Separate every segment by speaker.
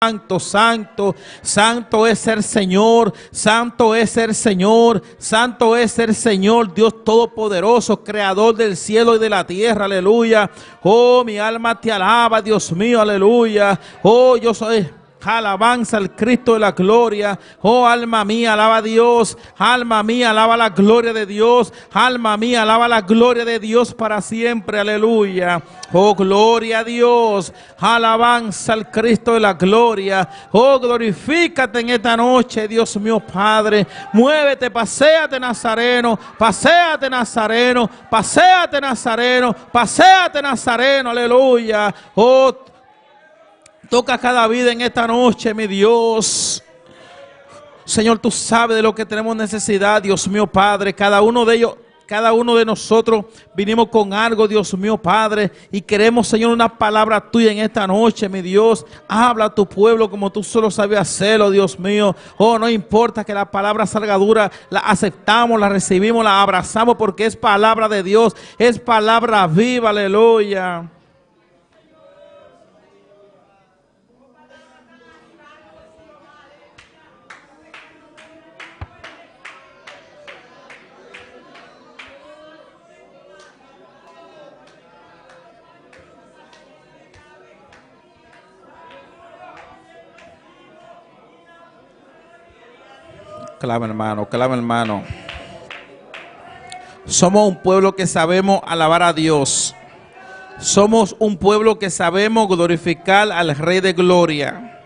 Speaker 1: Santo, santo, santo es el Señor, santo es el Señor, santo es el Señor, Dios Todopoderoso, Creador del cielo y de la tierra, aleluya. Oh, mi alma te alaba, Dios mío, aleluya. Oh, yo soy... Alabanza al Cristo de la gloria. Oh, alma mía, alaba a Dios. Alma mía, alaba la gloria de Dios. Alma mía, alaba la gloria de Dios para siempre. Aleluya. Oh, gloria a Dios. Alabanza al Cristo de la gloria. Oh, glorifícate en esta noche, Dios mío, Padre. Muévete, paséate, Nazareno. Paséate, Nazareno. Paséate, Nazareno. Paséate, Nazareno. Aleluya. Oh, toca cada vida en esta noche, mi Dios. Señor, tú sabes de lo que tenemos necesidad, Dios mío, Padre. Cada uno de ellos, cada uno de nosotros vinimos con algo, Dios mío, Padre. Y queremos, Señor, una palabra tuya en esta noche, mi Dios. Habla a tu pueblo como tú solo sabes hacerlo, Dios mío. Oh, no importa que la palabra salga dura, la aceptamos, la recibimos, la abrazamos porque es palabra de Dios, es palabra viva, aleluya. Clama, hermano, clama, hermano. Somos un pueblo que sabemos alabar a Dios. Somos un pueblo que sabemos glorificar al Rey de Gloria.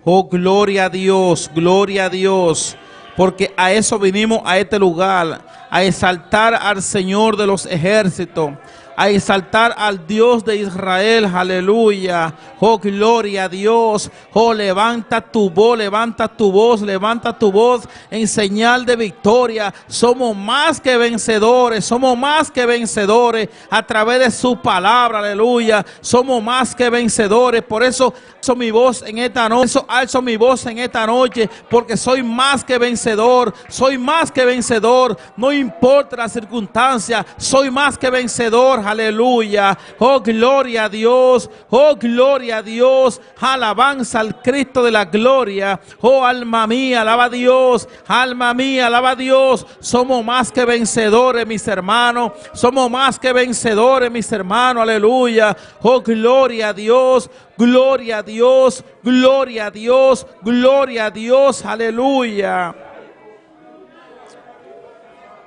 Speaker 1: Oh, gloria a Dios, gloria a Dios. Porque a eso vinimos a este lugar, a exaltar al Señor de los ejércitos, a exaltar al Dios de Israel, aleluya. Oh, gloria a Dios. Oh, levanta tu voz, levanta tu voz, levanta tu voz en señal de victoria. Somos más que vencedores, somos más que vencedores a través de su palabra, aleluya. Somos más que vencedores. Por eso alzo mi voz en esta noche, alzo mi voz en esta noche, porque soy más que vencedor, soy más que vencedor. No importa la circunstancia, soy más que vencedor. Aleluya. Oh, gloria a Dios. Oh, gloria a Dios. Alabanza al Cristo de la gloria. Oh, alma mía, alaba a Dios. Alma mía, alaba a Dios. Somos más que vencedores, mis hermanos. Somos más que vencedores, mis hermanos. Aleluya. Oh, gloria a Dios. Gloria a Dios. Gloria a Dios. Gloria a Dios. Aleluya.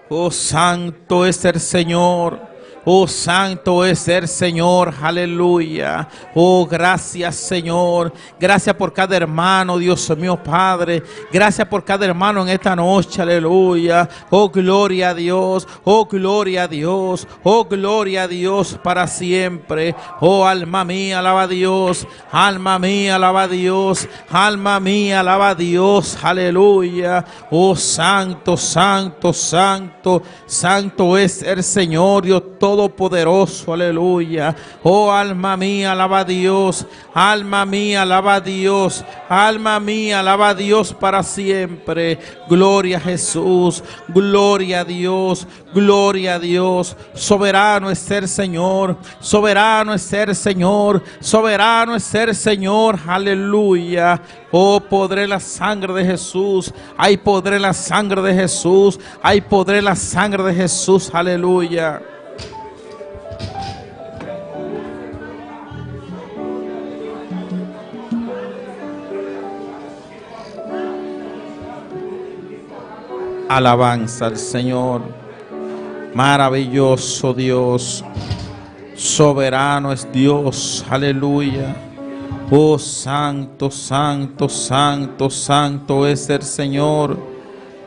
Speaker 1: Oh, santo es el Señor. Oh, santo es el Señor, aleluya. Oh, gracias, Señor. Gracias por cada hermano, Dios mío, Padre. Gracias por cada hermano en esta noche, aleluya. Oh, gloria a Dios. Oh, gloria a Dios. Oh, gloria a Dios para siempre. Oh, alma mía, alaba a Dios. Alma mía, alaba a Dios. Alma mía, alaba a Dios. Aleluya. Oh, santo, santo, santo. Santo es el Señor, Dios Todopoderoso, aleluya. Oh, alma mía, alaba a Dios. Alma mía, alaba a Dios. Alma mía, alaba a Dios para siempre. Gloria a Jesús. Gloria a Dios. Gloria a Dios. Soberano es el Señor. Soberano es el Señor. Soberano es el Señor. Aleluya. Oh, podré la sangre de Jesús. Hay podré la sangre de Jesús. Hay podré la sangre de Jesús. Aleluya. Alabanza al Señor. Maravilloso Dios. Soberano es Dios. Aleluya. Oh, santo, santo, santo, santo es el Señor.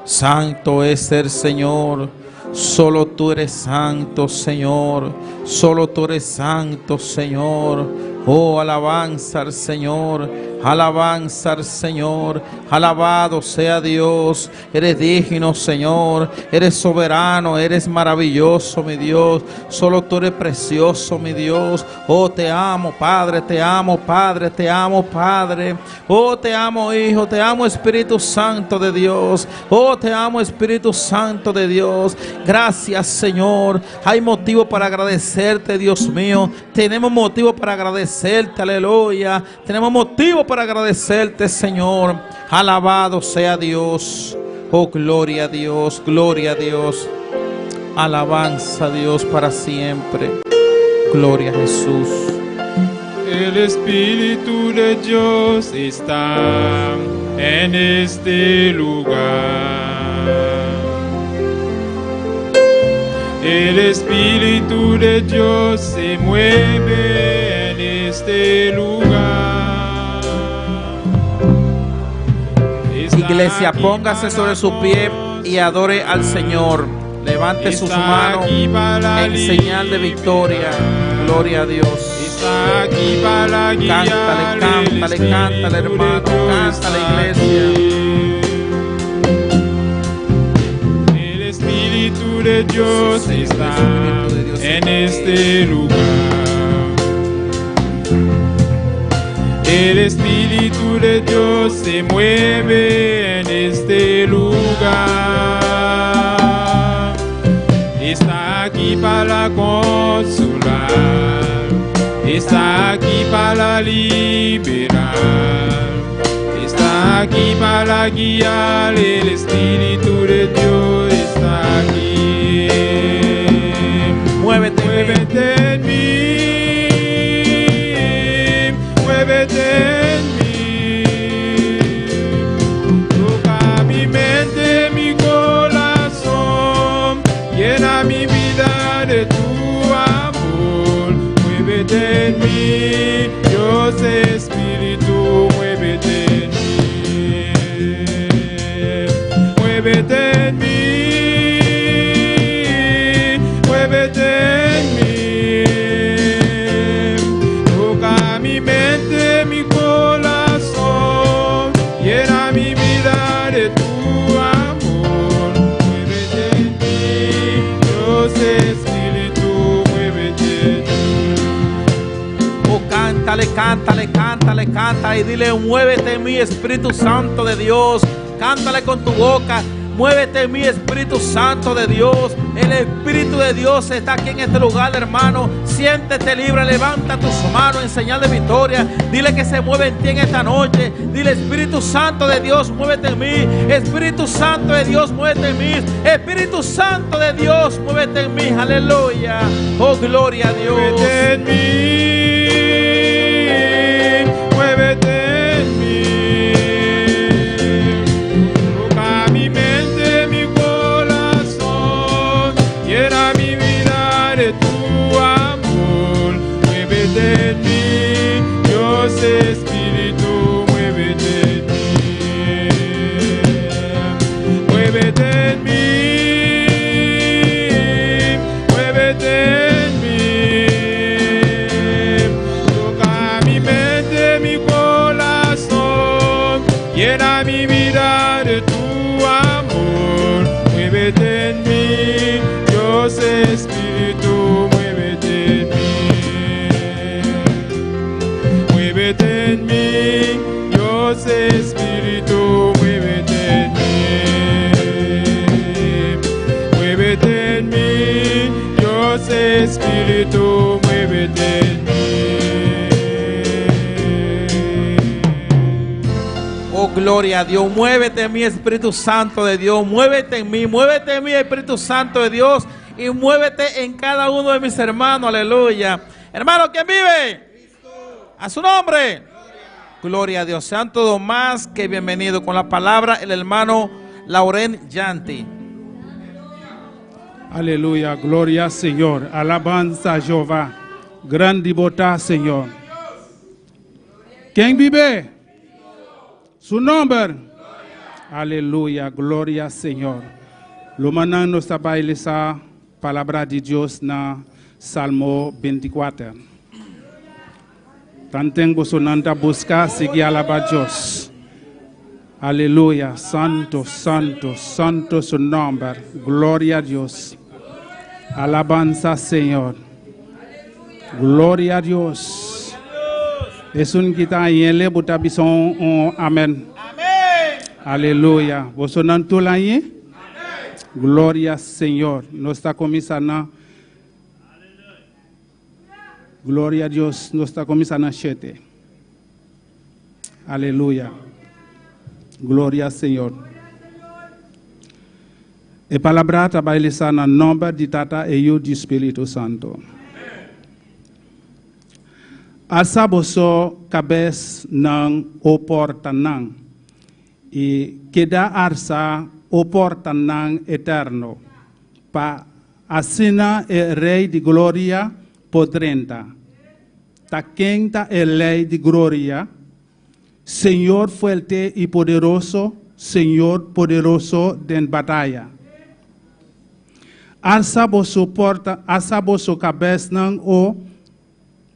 Speaker 1: Santo es el Señor. Solo tú eres santo, Señor. Solo tú eres santo, Señor. Oh, alabanza al Señor. Alabanza al Señor. Alabado sea Dios. Eres digno, Señor. Eres soberano. Eres maravilloso, mi Dios. Solo tú eres precioso, mi Dios. Oh, te amo, Padre. Te amo, Padre. Te amo, Padre. Oh, te amo, Hijo. Te amo, Espíritu Santo de Dios. Oh, te amo, Espíritu Santo de Dios. Gracias, Señor. Hay motivo para agradecerte, Dios mío. Tenemos motivo para agradecerte, aleluya. Tenemos motivo para para agradecerte, Señor. Alabado sea Dios. Oh, gloria a Dios, gloria a Dios. Alabanza a Dios para siempre. Gloria a Jesús.
Speaker 2: El Espíritu de Dios está en este lugar. El Espíritu de Dios se mueve en este lugar.
Speaker 1: Está Iglesia, póngase sobre su pie y adore al Señor. Levante sus manos en señal de victoria. Gloria a Dios.
Speaker 2: Está aquí para
Speaker 1: guiar. Cántale, cántale, cántale, hermano. Cántale, iglesia.
Speaker 2: El Espíritu de Dios Sí, está el de Dios en este lugar. El Espíritu de Dios se mueve en este lugar. Está aquí para consolar. Está aquí para liberar. Está aquí para guiar. El Espíritu de Dios está aquí.
Speaker 1: Muévete.
Speaker 2: Muévete en mí. Muévete en mí. Toca mi mente, mi corazón. Llena mi vida de tu amor. Muévete en mí, Dios Espíritu, muévete en mí. Muévete en mí, muévete en mí. Toca mi mente, mi corazón, llena mi vida de tu amor. Muévete en mí, Dios Espíritu, muévete en mí.
Speaker 1: Oh, cántale, cántale, cántale, cántale y dile, muévete en mí, Espíritu Santo de Dios. Cántale con tu boca. Muévete en mí, Espíritu Santo de Dios. El Espíritu de Dios está aquí en este lugar, hermano. Siéntete libre, levanta tus manos en señal de victoria. Dile que se mueve en ti en esta noche. Dile, Espíritu Santo de Dios, muévete en mí. Espíritu Santo de Dios, muévete en mí. Espíritu Santo de Dios, muévete en mí. Aleluya. Oh, gloria a Dios.
Speaker 2: Muévete en mí, muévete en mí. Toca mi mente, mi corazón, llena mi vida de tu amor. Muévete en mí, Dios Espíritu, muévete en mí. Muévete en mí, muévete en mí. Toca mi mente, mi corazón, llena mi vida de tu amor. Muévete en mí, Dios Espíritu, muévete en mí. Muévete en mí, Dios Espíritu, muévete en mí. Muévete en mí, Dios Espíritu, muévete en mí.
Speaker 1: Oh, gloria a Dios. Muévete en mí, Espíritu Santo de Dios. Muévete en mí, muévete en mí, Espíritu Santo de Dios. Y muévete en cada uno de mis hermanos. Aleluya. Hermano, ¿quién vive? A su nombre. Gloria a Dios. Sean todos más que bienvenidos con la palabra el hermano Lauren Yanti.
Speaker 3: Aleluya, gloria al Señor. Alabanza a Jehová. Grande botá, Señor. ¿Quién vive? Su nombre. Aleluya, gloria al Señor. Lo manan nos esa palabra de Dios na Salmo 24. Tanten sonanta busca sigue alaba a Dios. Aleluya, santo, santo, santo su nombre. Gloria a Dios. Alabanza, Señor. Gloria a Dios. Es un kita yele buta bison un amén. Aleluya. Vos nan la Gloria Señor. No está comisana. Gloria a Dios. No está comisana 7. Aleluya. Gloria Señor. E palabra ta bai lesá na nòmber di Tata e Yu di Spiritu Santu. Alsa boso kabesnan o portanan, i keda alsa o portanan eterno, pa asina e Rei di Gloria por drenta. Ta ken ta e Rei di Gloria? Señor fuerte i poderoso, Señor poderoso den bataya. Alsa boso porta, alsa boso kabesnan o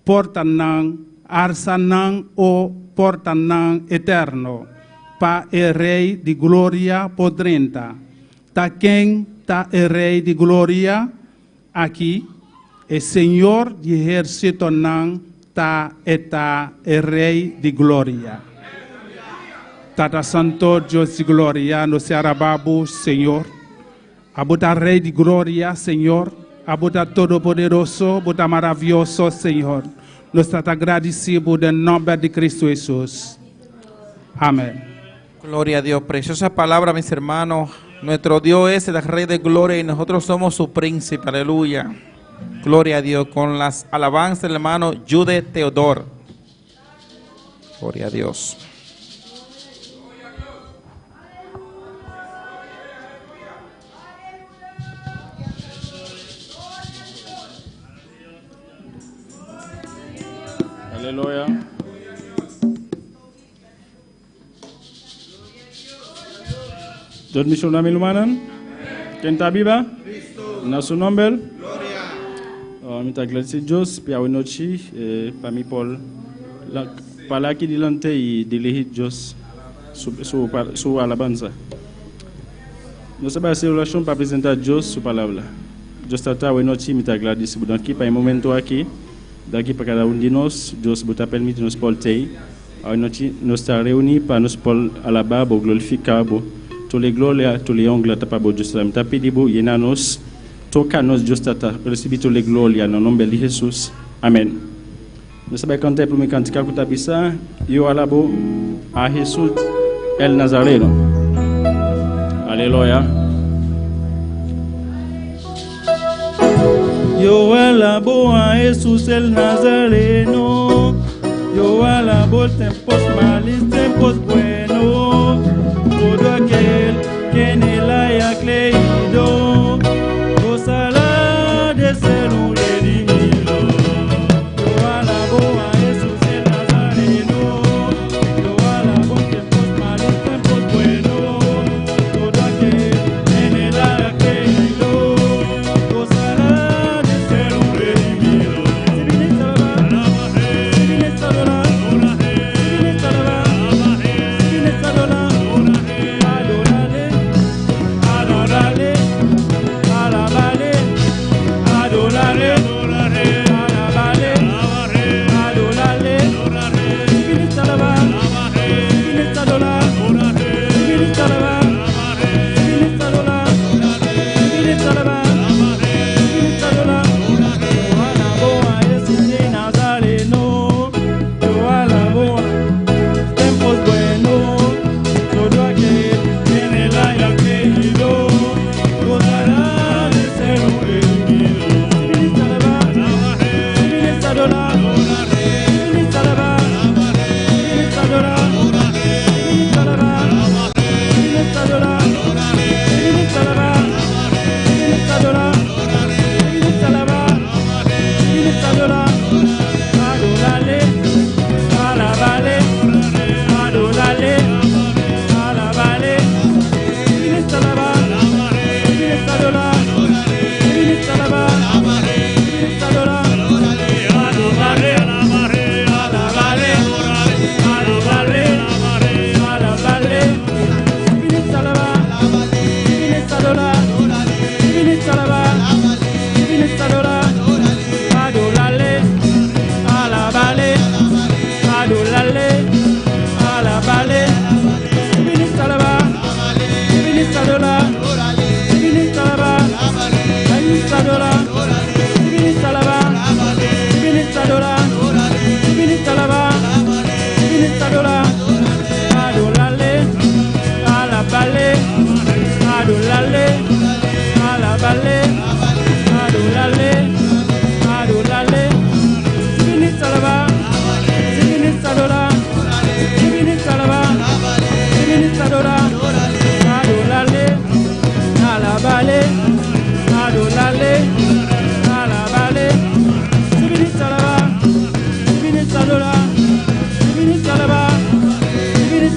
Speaker 3: portanan, alsa nan o portanan eterno, pa e Rei di Gloria por drenta. Ta ken ta e Rei di Gloria? Aki, e Señor di ehérsitonan ta e ta e Rei di Gloria. Tata Santo, Dios di Gloria, nos ta alabá Bo, Señor. Abo ta Rei di Gloria, Señor. Abo ta Todopoderoso, Bo ta maravioso, Señor. Nos ta ta gradisí Bo den nòmber di Kristu Hesus. Amèn.
Speaker 1: Gloria a Dios. Preciosa palabra, mis hermanos. Nuestro Dios es el Rey de Gloria y nosotros somos su príncipe. Aleluya. Gloria a Dios. Con las alabanzas del hermano Jude Teodor. Gloria a Dios.
Speaker 2: Aleluya. Dios mi mi rumannan. Ken ta biba? Na su nòmber. Oh, mi ta gradisí Dios pa e nochi, pa mi por para aki dilanti i dirigí Dios su alabansa. Nos ta hasi orashon pa presentá Dios su palabra. Dios Tata, awe nochi mi ta gradisí danki pa e momento aki, danki pa kada un di nos. Dios bo ta permití nos por t'ei. Awe nochi nos ta reuní pa nos por alabá bo, glorifiká bo. Tur e gloria, tur e honra ta pa bo, Dios Tata. Mi ta pidi bo yena nos, toka nos, Dios Tata, risibí tur e gloria na nòmber di Hesus. Amèn. Nos ta bai kanta e promé kantika ku ta bisa, Yo alabo a Hesus el Nazareno. Aleluya. Yo alabo a Jesús el Nazareno. Yo alabo tiempos malos, tiempos buenos. Todo aquel que en él haya creído gozará de ser un redimido. Yo alabo a Jesús el Nazareno. Yo alabo tiempos malos, tiempos buenos. Todo aquel que en él haya creído gozará de ser un redimido. Si viniste a alabar, si viniste a adorar, si viniste a alabar, si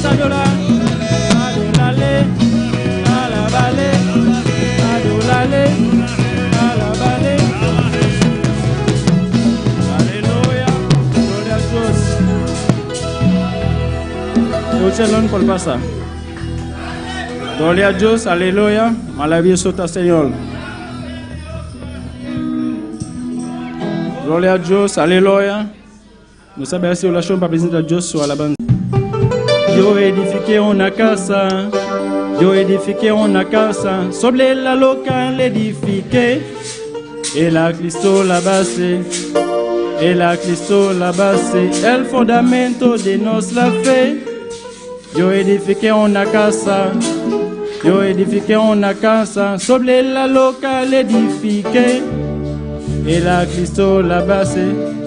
Speaker 2: Adora, adorale, alabale, adorale, alabale. Aleluya, gloria a Dios. Escuchen por pasa. Gloria a Dios, aleluya. Maravilloso está Señor. Gloria a Dios, aleluya. Nous savons si oración para presentar a Dios su alabanza. Yo edifiqué una casa, yo edifiqué una casa, sobre la loca le edifiqué, y la Cristo la base, y la Cristo la base, el fundamento de nuestra fe. Yo edifiqué una casa, yo edifiqué una casa, sobre la loca le edifiqué, y la Cristo la base.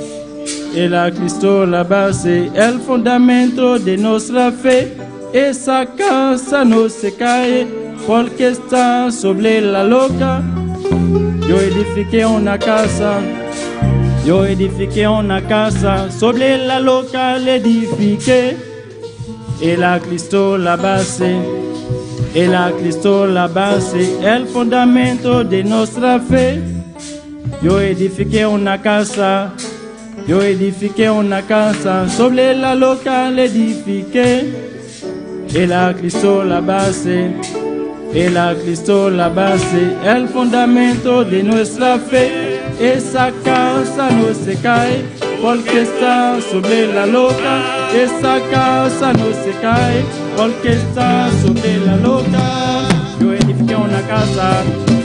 Speaker 2: Y la Cristo la base, el fundamento de nuestra fe. Esa casa no se cae porque está sobre la loca. Yo edifiqué una casa, yo edifiqué una casa, sobre la loca le edifiqué. Y la Cristo la base, y la Cristo la base, el fundamento de nuestra fe. Yo edifiqué una casa, yo edifiqué una casa, sobre la loca le edifiqué. Y la Cristo la base, y la Cristo la base, el fundamento de nuestra fe. Esa casa no se cae, porque está sobre la loca. Esa casa no se cae, porque está sobre la loca. Yo edifiqué una casa,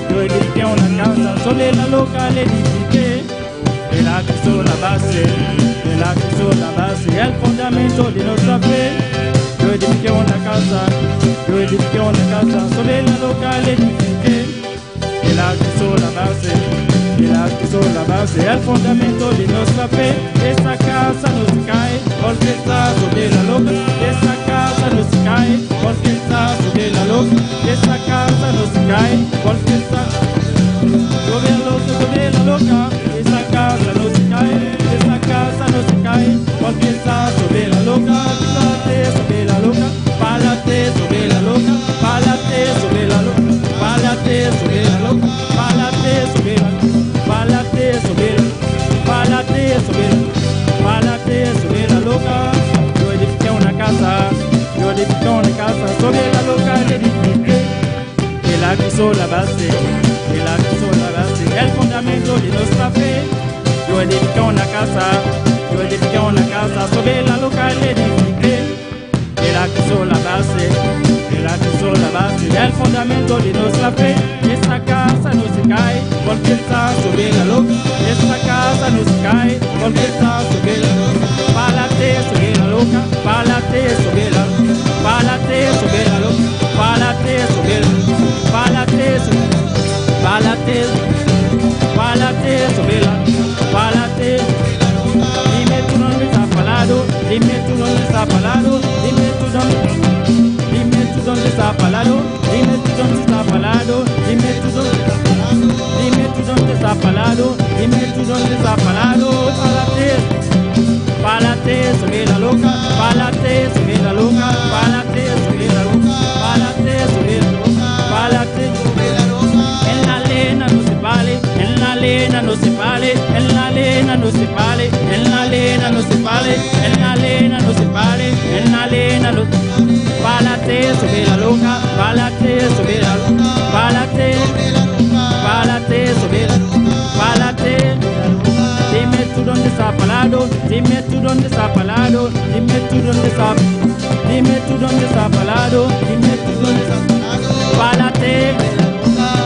Speaker 2: yo edifiqué una casa, sobre la loca le edifiqué. Y la Cristo la base, y la Cristo la base, el fundamento de nuestra fe. Yo edifiqué una casa, yo edifiqué una casa, sobre la loca le edifiqué. Y la Cristo la base, y la Cristo la base, el fundamento de nuestra fe. Esa casa no se cae, porque está sobre la loca. Esa casa no se cae, porque está sobre la loca. Esa casa no se cae, porque está sobre la loca, sobre la loca. Esa casa no se cae, esa casa no se cae, porque está sobre la loca. Pálate sobre la loca, pálate sobre la loca, pálate sobre la loca, pálate sobre la loca, pálate sobre la pálate sobre la pálate sobre la pálate sobre la loca. Yo edifiqué una casa, yo edifiqué una casa, sobre la loca le edifiqué. Y la quiso la base, y la quiso la base, el fundamento de nuestra fe. Yo edifiqué una casa, yo edifiqué una casa, sobre la loca le edifiqué. Y la quiso la base, y la quiso la base, el fundamento de nuestra fe. Esa casa no se cae, porque está sobre la loca. Esa casa no se cae, porque está sobre la loca. Pálate sobre la loca, pálate sobre la pálate sobre la loca, pálate sobre la pálate sobre pálate, pálate sobre la pálate. Dime tú dónde está parado, dime tú dónde está parado, dime tú dónde, dime tú dónde está parado, dime tú dónde está parado, dime tú dónde, dime tú dónde está parado, dime tú dónde está parado, pálate, pálate sobre la loca, pálate sobre la loca, pálate sobre la loca, pálate sobre la loca, pálate sobre la loca. En la lena no se vale, en la lena no se vale, en la lena no se vale, en la lena no se vale, en la lena no se vale, en la lena no. Pálate sobre la loca, pálate sobre la loca, pálate, pálate sobre la loca, pálate. Dime tú dónde está parado, dime tú dónde está parado, dime tú dónde está, dime tú dónde está parado, dime tú dónde está. Pálate,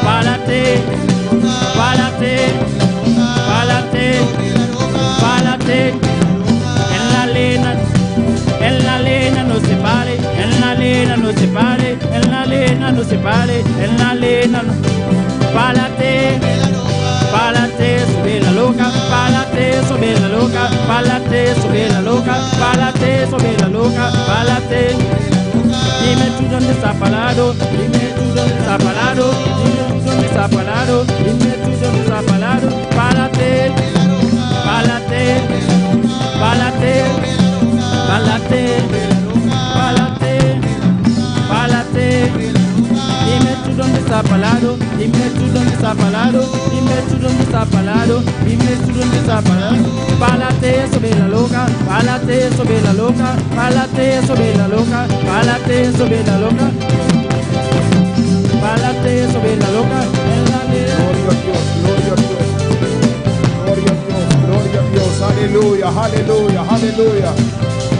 Speaker 2: pálate, pálate, pálate, pálate. En la lena no se pare, en la lena no se pare, en la lena no se pare, en la lena no. Pálate, pálate sobre la loca, pálate sobre la loca, pálate sobre la loca, pálate sobre la loca, pálate. Dime tú dónde está parado, dime tú dónde está parado, dime tú dónde está parado, dime tú dónde está parado, pálate, pálate, pálate, pálate, pálate. está parado? Dime tú dónde está parado. Dime tú dónde está parado. Párate sobre la loca, párate sobre la loca, párate sobre la loca, párate sobre la loca. Párate sobre la loca. En la
Speaker 4: Gloria a Dios, gloria a Dios. Gloria a Dios, gloria a Dios. Aleluya, aleluya, aleluya.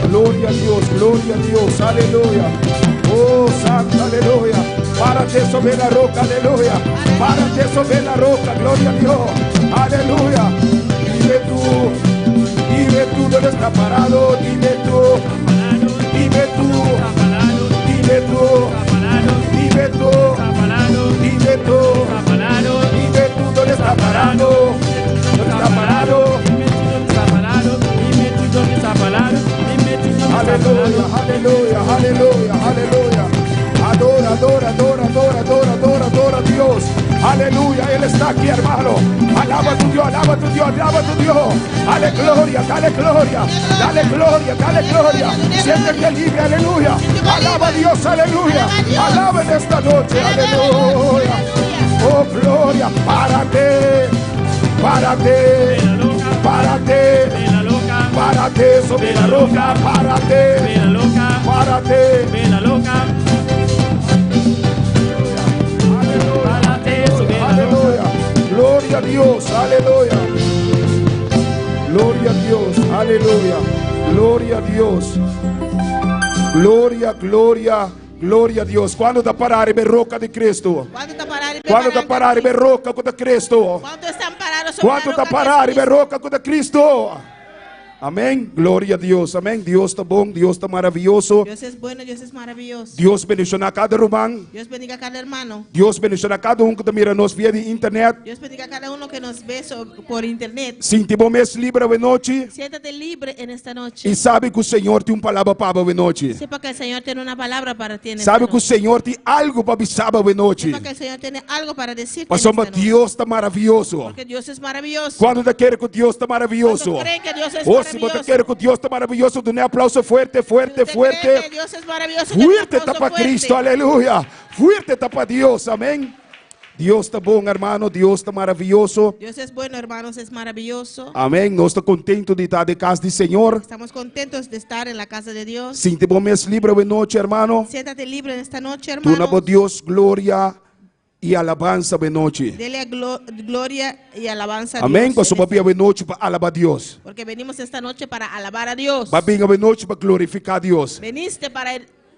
Speaker 4: Gloria a Dios, gloria a Dios, aleluya. Oh, santo, aleluya. Párate sobre la roca, aleluya. Párate sobre la roca, gloria a Dios. Aleluya. Dime tú, dime tú dónde está parado, dime tú, dime tú, dime tú, dime tú, dime tú, dime tú dónde está parado, dónde está parado. Aleluya, aleluya, aleluya, aleluya. Adora, adora, adora, adora, adora, adora, adora a Dios. Aleluya, Él está aquí, hermano. Alaba a tu Dios, alaba a tu Dios, alaba a tu Dios. Dale gloria, dale gloria, dale gloria, dale gloria. Siéntete libre, aleluya. Alaba a Dios, aleluya. Alaba en esta noche, aleluya. Oh, gloria, párate, párate, párate, párate sobre la roca, párate, párate. Aleluya. Gloria a Dios. Aleluya. Gloria a Dios. Aleluya. Gloria a Dios. Gloria, gloria, gloria a Dios. Kuantu ta pará riba e roka di Kristu?
Speaker 5: Kuantu ta pará
Speaker 4: Kuantu ta pará riba e roka ku ta Kristu?
Speaker 5: Kuantu están parados sobre
Speaker 4: Kuantu
Speaker 5: la
Speaker 4: ta
Speaker 5: roca
Speaker 4: pará
Speaker 5: que es
Speaker 4: riba e
Speaker 5: Cristo?
Speaker 4: roka ku ta Kristu? Amèn. Gloria a Dios. Amèn. Dios ta bon. Dios ta maravioso.
Speaker 5: Dios es bueno, Dios es maravilloso.
Speaker 4: Dios bendishoná kada ruman.
Speaker 5: Dios bendiga a cada hermano.
Speaker 4: Dios bendishoná kada un ku ta mira nos via di internet.
Speaker 5: Dios bendiga a cada uno que nos ve por internet.
Speaker 4: Sinti bo mes liber awe nochi.
Speaker 5: Siéntate libre en esta noche.
Speaker 4: I sabi ku Señor tin un palabra pa bo awe nochi.
Speaker 5: Sepa que el Señor tiene una palabra para ti en esta
Speaker 4: Sabi ku
Speaker 5: noche.
Speaker 4: Señor tin algu pa bisa bo awe nochi.
Speaker 5: Sepa que el Señor tiene algo para decirte en
Speaker 4: Pasobra
Speaker 5: esta noche.
Speaker 4: Dios ta maravioso.
Speaker 5: Porque Dios es maravilloso.
Speaker 4: Kuantu ta kere ku Dios ta maravioso?
Speaker 5: ¿Cuántos creen que Dios es
Speaker 4: Oh, si bo ta
Speaker 5: maravilloso?
Speaker 4: kere ku Dios ta maravioso, duna un aplauso fuerte, fuerte,
Speaker 5: Usted cree
Speaker 4: fuerte.
Speaker 5: que Dios es maravilloso, denle un
Speaker 4: Fuerte
Speaker 5: aplauso
Speaker 4: ta pa
Speaker 5: fuerte.
Speaker 4: Cristo, aleluya. Fuerte ta pa Dios, amèn. Dios ta bon, hermano, Dios ta maravioso.
Speaker 5: Dios es bueno, hermanos, es maravilloso.
Speaker 4: Amèn. Nos ta kontentu di ta den kas di Señor.
Speaker 5: Estamos contentos de estar en la casa de Dios.
Speaker 4: Sinti bo mes liber awe nochi, hermano.
Speaker 5: Siéntate libre en esta noche,
Speaker 4: Duna
Speaker 5: hermano.
Speaker 4: bo Dios gloria i alabansa awe nochi.
Speaker 5: Dele gloria y alabanza a
Speaker 4: Amèn.
Speaker 5: Dios.
Speaker 4: Pasobra bo a bin awe nochi pa alabá Dios.
Speaker 5: Porque venimos esta noche para alabar a Dios.
Speaker 4: Bo a bin awe nochi pa glorifiká Dios.
Speaker 5: Veniste para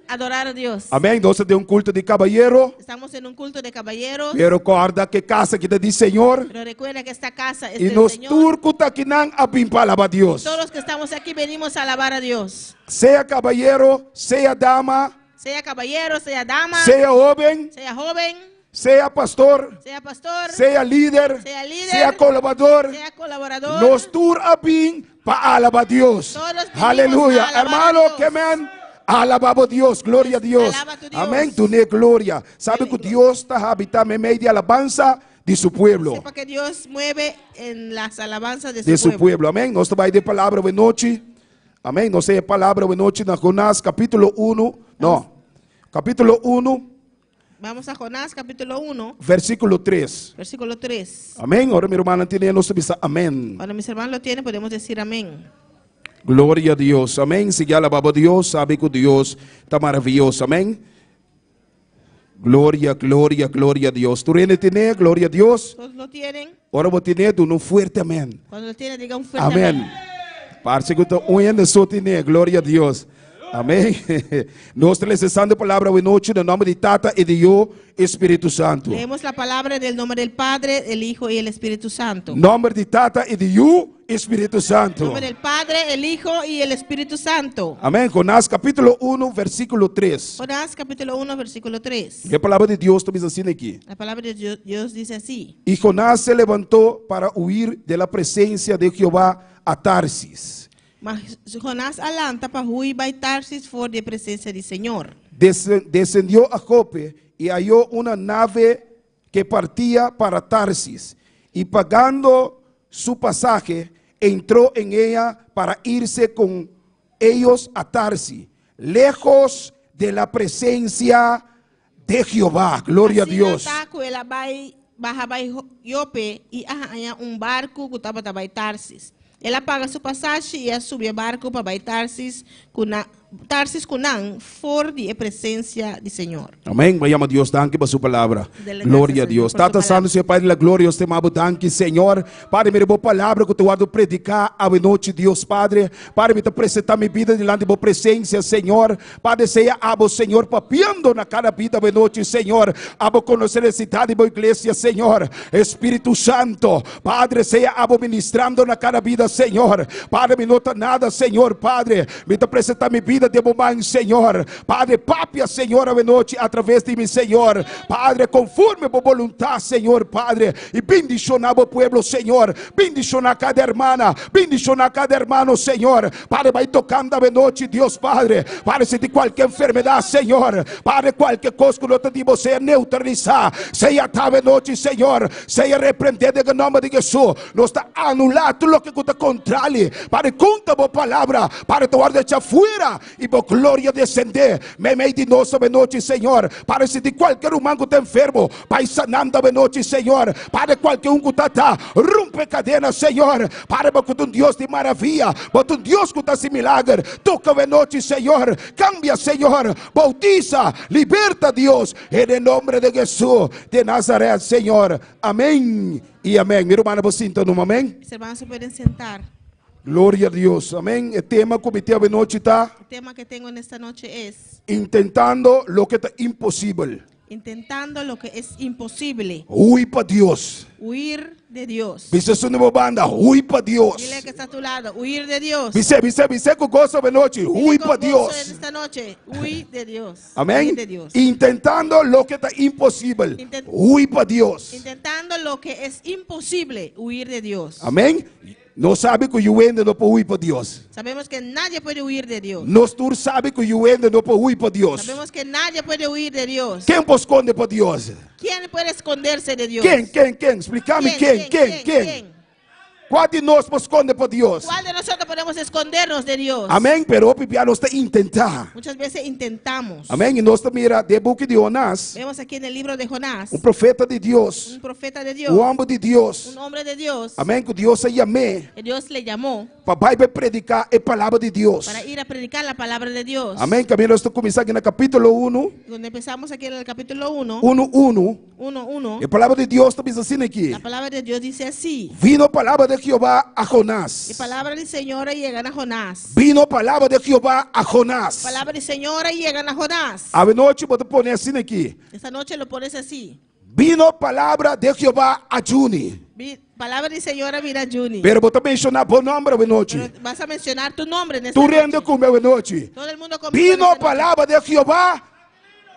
Speaker 5: adorar a Dios.
Speaker 4: Amèn. Nos ta den un kulto di kabayero.
Speaker 5: Estamos en un culto de caballeros.
Speaker 4: Pero kòrda ku e kas aki ta di Señor.
Speaker 5: Pero recuerda que esta casa es
Speaker 4: I
Speaker 5: del
Speaker 4: nos
Speaker 5: Señor.
Speaker 4: tur ku ta akinan a bin pa alabá Dios.
Speaker 5: Todos los que estamos aquí venimos a alabar a Dios.
Speaker 4: Sea kabayero, sea dama,
Speaker 5: Sea caballero, sea dama,
Speaker 4: sea hóben,
Speaker 5: sea joven,
Speaker 4: sea pastor,
Speaker 5: sea pastor,
Speaker 4: sea líder,
Speaker 5: sea líder,
Speaker 4: sea kolaboradó,
Speaker 5: sea colaborador.
Speaker 4: Nos tur a bin pa alabá Dios.
Speaker 5: Todos vinimos
Speaker 4: Aleluya.
Speaker 5: a alabar a
Speaker 4: Hermano,
Speaker 5: Dios.
Speaker 4: ke men. Alabá Dios, gloria a Dios.
Speaker 5: Alaba tu Dios.
Speaker 4: Amèn. Dun'é gloria. Sabe ku Dios ta habitá meimei di alabansa di su pueblo.
Speaker 5: Sepa que Dios mueve en las alabanzas de su,
Speaker 4: De su pueblo. Amèn. Nos ta bai den palabra awe nochi. Amèn. Nos tin palabra awe nochi na Jonás kapítulo 1. No. Kapítulo 1.
Speaker 5: Vamos a Jonás capítulo 1.
Speaker 4: Versíkulo 3.
Speaker 5: Versículo 3.
Speaker 4: Amèn. Ora mi rumannan tin'é, nos ta bisa amèn.
Speaker 5: Cuando mis hermanos lo tienen, podemos decir amén.
Speaker 4: Gloria a Dios. Amèn. Sigui alabá Dios. Sabe ku Dios ta maravioso. Amèn. Gloria, gloria, gloria a Dios. Tur hende tin'é, gloria a Dios.
Speaker 5: Todos lo tienen.
Speaker 4: Ora bo tin'é, duna un fuerte amèn.
Speaker 5: Cuando lo tienen, diga un fuerte
Speaker 4: Amèn.
Speaker 5: amén.
Speaker 4: Parse ku ta un hende so tin'é, gloria a Dios. Amèn. Nos ta lesa palabra awe nochi, den nòmber di Tata i di Yu i Spiritu Santu.
Speaker 5: Leemos la palabra del nombre del Padre, el Hijo y el Espíritu Santo.
Speaker 4: Nòmber di Tata i di Yu i Spiritu Santu.
Speaker 5: Nombre del Padre, el Hijo y el Espíritu Santo.
Speaker 4: Amèn. Jonás kapítulo 1, versíkulo 3.
Speaker 5: Jonás capítulo 1, versículo 3.
Speaker 4: E palabra di Dios ta bisa asina aki.
Speaker 5: La palabra de Dios, Dios dice así.
Speaker 4: Y Jonás se levantó para huir de la presencia de Jehová a Tarsis.
Speaker 5: Ma Jonás a lanta pa hui bai Tarsis for di presensia di Señor.
Speaker 4: Descendió a Jope y halló una nave que partía para Tarsis. Y pagando su pasaje, entró en ella para irse con ellos a Tarsis, lejos de la presencia de Jehová. Gloria a
Speaker 5: Asina
Speaker 4: Dios.
Speaker 5: ta ku el a bai baha bai Jope i a haña un barku ku tabata bai Tarsis. El a paga su pasashi i a subi e barku pa bai Tarsis ku nan, Tarsis ku nan for di e presensia di Señor.
Speaker 4: Amén. Bo yama Dios danki pa su palabra.
Speaker 5: Dele
Speaker 4: Gloria a
Speaker 5: gracias,
Speaker 4: Dios.
Speaker 5: Señor, por su
Speaker 4: Tata Santo,
Speaker 5: palabra.
Speaker 4: Señor Padre de la Gloria, Dios te mabo danki, Señor. Padre, mira bo palabra ku te wardo prediká awe nochi, Dios Padre. Padre, mi ta presentá mi bida dilanti bo presensia, Señor. Padre, sea abo, Señor, papiando na kada bida awe nochi, Señor. Abo konosé nesesidat di bo iglesia, Señor. Espíritu Santo, Padre, sea abo ministrando na kada bida, Señor. Padre, mi no ta nada, Señor, Padre. Mi ta presentá mi bida den bo man, Señor. Padre, papia, Señor, awe nochi a traves di mi, Señor. Padre, konforme bo boluntat, Señor, Padre. I bendishoná bo pueblo, Señor. Bendishoná kada hermana, bendishoná kada hermano, Señor. Padre, bai tokando awe nochi, Dios Padre. Padre, si tin kualke enfermedat, Señor. Padre, kualke kos ku no ta di bo sea neutralisá, sea ta awe nochi, Señor. Sea reprendé den e nòmber di Jesús. Nos ta anulá tur loke ku ta kontrali. Padre, konta bo palabra. Padre, ta wòrdu echá fuera i bo gloria desendé meimei di nos awe nochi, Señor. Padre, si tin kualke ruman ku ta enfermo, Bai sanando awe nochi, Señor. Padre, cualke un cu ta ta, rompe cadena, Señor. Padre, bo cu ta un Dios di maravilla. Bo ta un Dios cu ta haci milager. Toca awe nochi, Señor. Cambia, Señor. Bautiza, liberta, Dios. En e nombre de Jesús de Nazaret, Señor. Amén y amén. Mi rumannan, bo sinta numa, amén.
Speaker 5: Mis hermanos se pueden sentar.
Speaker 4: Gloria a Dios. Amén. E tema cu mi tin awe nochi ta.
Speaker 5: El tema que tengo en esta noche es.
Speaker 4: Intentando loke ta imposibel.
Speaker 5: Intentando lo que es imposible.
Speaker 4: Hui pa Dios.
Speaker 5: Huir de Dios.
Speaker 4: Bisa esun di bo banda, hui pa Dios.
Speaker 5: Dile que está a tu lado, huir de Dios.
Speaker 4: Bis'é, bis'é, bis'é ku goso awe nochi, hui
Speaker 5: Dile con
Speaker 4: pa
Speaker 5: gozo
Speaker 4: Dios.
Speaker 5: en esta noche, hui de Dios.
Speaker 4: Amén.
Speaker 5: Huir de Dios.
Speaker 4: Intentando loke ta imposibel,
Speaker 5: Intent-
Speaker 4: hui pa Dios.
Speaker 5: Intentando lo que es imposible, huir de Dios.
Speaker 4: Amén. Nos sabi ku yu hende no por hui pa Dios.
Speaker 5: Sabemos que nadie puede huir de Dios.
Speaker 4: Nos tur sabi ku yu hende no por hui pa Dios.
Speaker 5: Sabemos que nadie puede huir de Dios.
Speaker 4: Ken por skonde pa Dios?
Speaker 5: ¿Quién puede esconderse de Dios?
Speaker 4: Ken, ken, ken? Splika mi ken, ken, ken? Kua di nos por skonde pa Dios?
Speaker 5: ¿Cuál de nosotros podemos escondernos de Dios?
Speaker 4: Amén, pero hopi bia nos ta intentá.
Speaker 5: Muchas veces intentamos.
Speaker 4: Amén, i nos ta mira den buki di Jonás.
Speaker 5: Vemos aquí en el libro de Jonás.
Speaker 4: Un profeta di Dios.
Speaker 5: Un profeta de Dios.
Speaker 4: Un homber di Dios.
Speaker 5: Un hombre de Dios.
Speaker 4: Amén, ku Dios a yam'é.
Speaker 5: Que Dios le llamó.
Speaker 4: Pa bai bai prediká e palabra di Dios.
Speaker 5: Para ir a predicar la palabra de Dios.
Speaker 4: Amén, kaminda nos ta kuminsá aki na kapítulo unu.
Speaker 5: Donde empezamos aquí en el capítulo uno.
Speaker 4: Unu unu.
Speaker 5: Uno uno.
Speaker 4: E palabra di Dios ta bisa asina aki.
Speaker 5: La palabra de Dios dice así.
Speaker 4: Vino palabra de Jehová a Jonás.
Speaker 5: E palabra di Señor a yega na Jonás.
Speaker 4: Vino palabra de Jehová a Jonás.
Speaker 5: Palabra di Señor a yega na Jonás.
Speaker 4: Awenochi bo ta pone asina aki.
Speaker 5: Esta noche lo pones así.
Speaker 4: Vino palabra de Jehová a Juni.
Speaker 5: Palabra di Señor a bira Juni.
Speaker 4: Pero bo ta menshoná bo nomber awenochi.
Speaker 5: Pero vas a mencionar tu nombre en esta
Speaker 4: Tur hende
Speaker 5: noche.
Speaker 4: ku mi awenochi.
Speaker 5: Todo el mundo conmigo en
Speaker 4: Vino
Speaker 5: esta noche.
Speaker 4: palabra de Jehová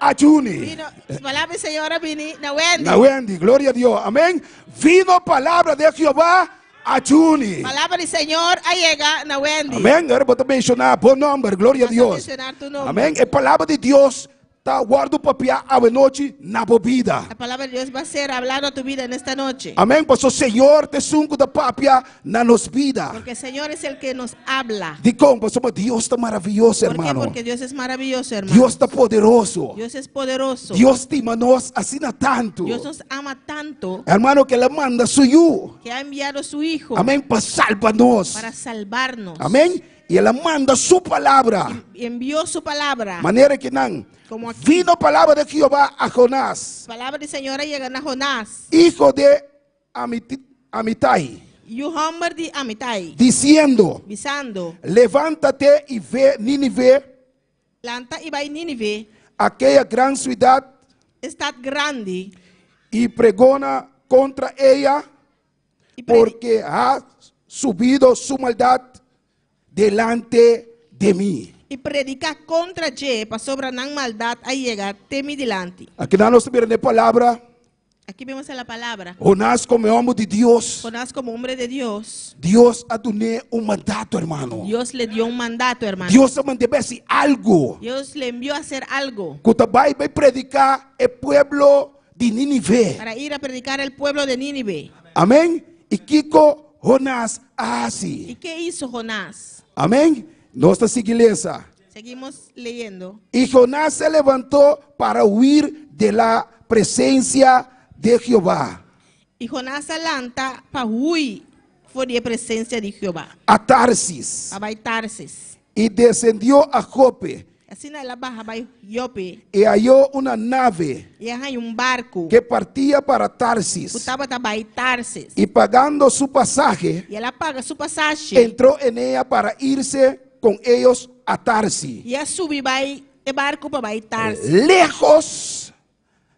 Speaker 4: a Juni.
Speaker 5: Vino palabra di Señor a bini na Wendy.
Speaker 4: Na Wendy, gloria a Dios. Amén. Vino palabra de Jehová a Juni.
Speaker 5: Palabra di Señor a yega na Wendy.
Speaker 4: Amén. Ahora bo ta menshoná bo nomber, gloria a
Speaker 5: Vas a
Speaker 4: Dios.
Speaker 5: mencionar tu nombre.
Speaker 4: Amén. E palabra di Dios Ta wòrdu papiá awenochi na bo bida.
Speaker 5: La palabra de Dios va a ser hablado a tu vida en esta noche.
Speaker 4: Amén. Paso Señor ta esun ku ta papia na nos bida.
Speaker 5: Porque el Señor es el que nos habla.
Speaker 4: Dikon? Pasobra Dios ta maravioso,
Speaker 5: ¿Por qué?
Speaker 4: hermano.
Speaker 5: Porque Dios es maravilloso, hermano.
Speaker 4: Dios ta poderoso.
Speaker 5: Dios es poderoso.
Speaker 4: Dios stima nos asina tantu.
Speaker 5: Dios nos ama tanto.
Speaker 4: Hermano, ku el a manda su yu.
Speaker 5: Que ha enviado su hijo.
Speaker 4: Amén, pa salba nos.
Speaker 5: Para salvarnos.
Speaker 4: Amén. I el a manda su palabra.
Speaker 5: I envió su palabra.
Speaker 4: Manera ki nan.
Speaker 5: Como aki.
Speaker 4: Vino palabra de Jehová a Jonás.
Speaker 5: Palabra di Señor a yega na Jonás.
Speaker 4: Hijo de Amitai.
Speaker 5: Yu hòmber di Amitai.
Speaker 4: Diciendo.
Speaker 5: Bisando.
Speaker 4: Levántate i ve Nínive.
Speaker 5: Lanta i bai Nínive.
Speaker 4: Aquella gran ciudad.
Speaker 5: E stat grandi.
Speaker 4: I pregona contra ella. Porque ha subido su maldad delante de mi.
Speaker 5: I prediká kontra dje, pasobra nan maldat a yega te mi dilanti.
Speaker 4: Akinan nos ta mira na e palabra.
Speaker 5: Aki vemos en la palabra.
Speaker 4: Jonás komo e hòmber di Dios.
Speaker 5: Jonás como hombre de Dios.
Speaker 4: Dios a dun'é un mandato, hermano.
Speaker 5: Dios le dio un mandato, hermano.
Speaker 4: Dios a mand'é bai hasi algu.
Speaker 5: Dios le envió a hacer algo.
Speaker 4: Ku ta bai bai prediká e pueblo di Nínive.
Speaker 5: Para ir a predicar el pueblo de Nínive.
Speaker 4: Amén. I kiko Jonás a hasi?
Speaker 5: I ke hizo Jonás?
Speaker 4: Amén. Nos ta sigui lesa.
Speaker 5: Seguimos leyendo.
Speaker 4: I Jonás se levantó para huir de la presencia de Jehová.
Speaker 5: I Jonás a lanta pa hui for di e presensia di Jehová.
Speaker 4: A Tarsis.
Speaker 5: Pa bai Tarsis.
Speaker 4: I desendió a Jope.
Speaker 5: Asina el a baha bai Jope.
Speaker 4: I halló una nave.
Speaker 5: I a haña un barku.
Speaker 4: Ke partia para Tarsis.
Speaker 5: Ku tabata bai Tarsis.
Speaker 4: I pagando su pasahe.
Speaker 5: I el a paga su pasashi.
Speaker 4: Entró en ella para irse con ellos a Tarsi.
Speaker 5: I a subi bai e barku pa bai Tarsis.
Speaker 4: Lejos,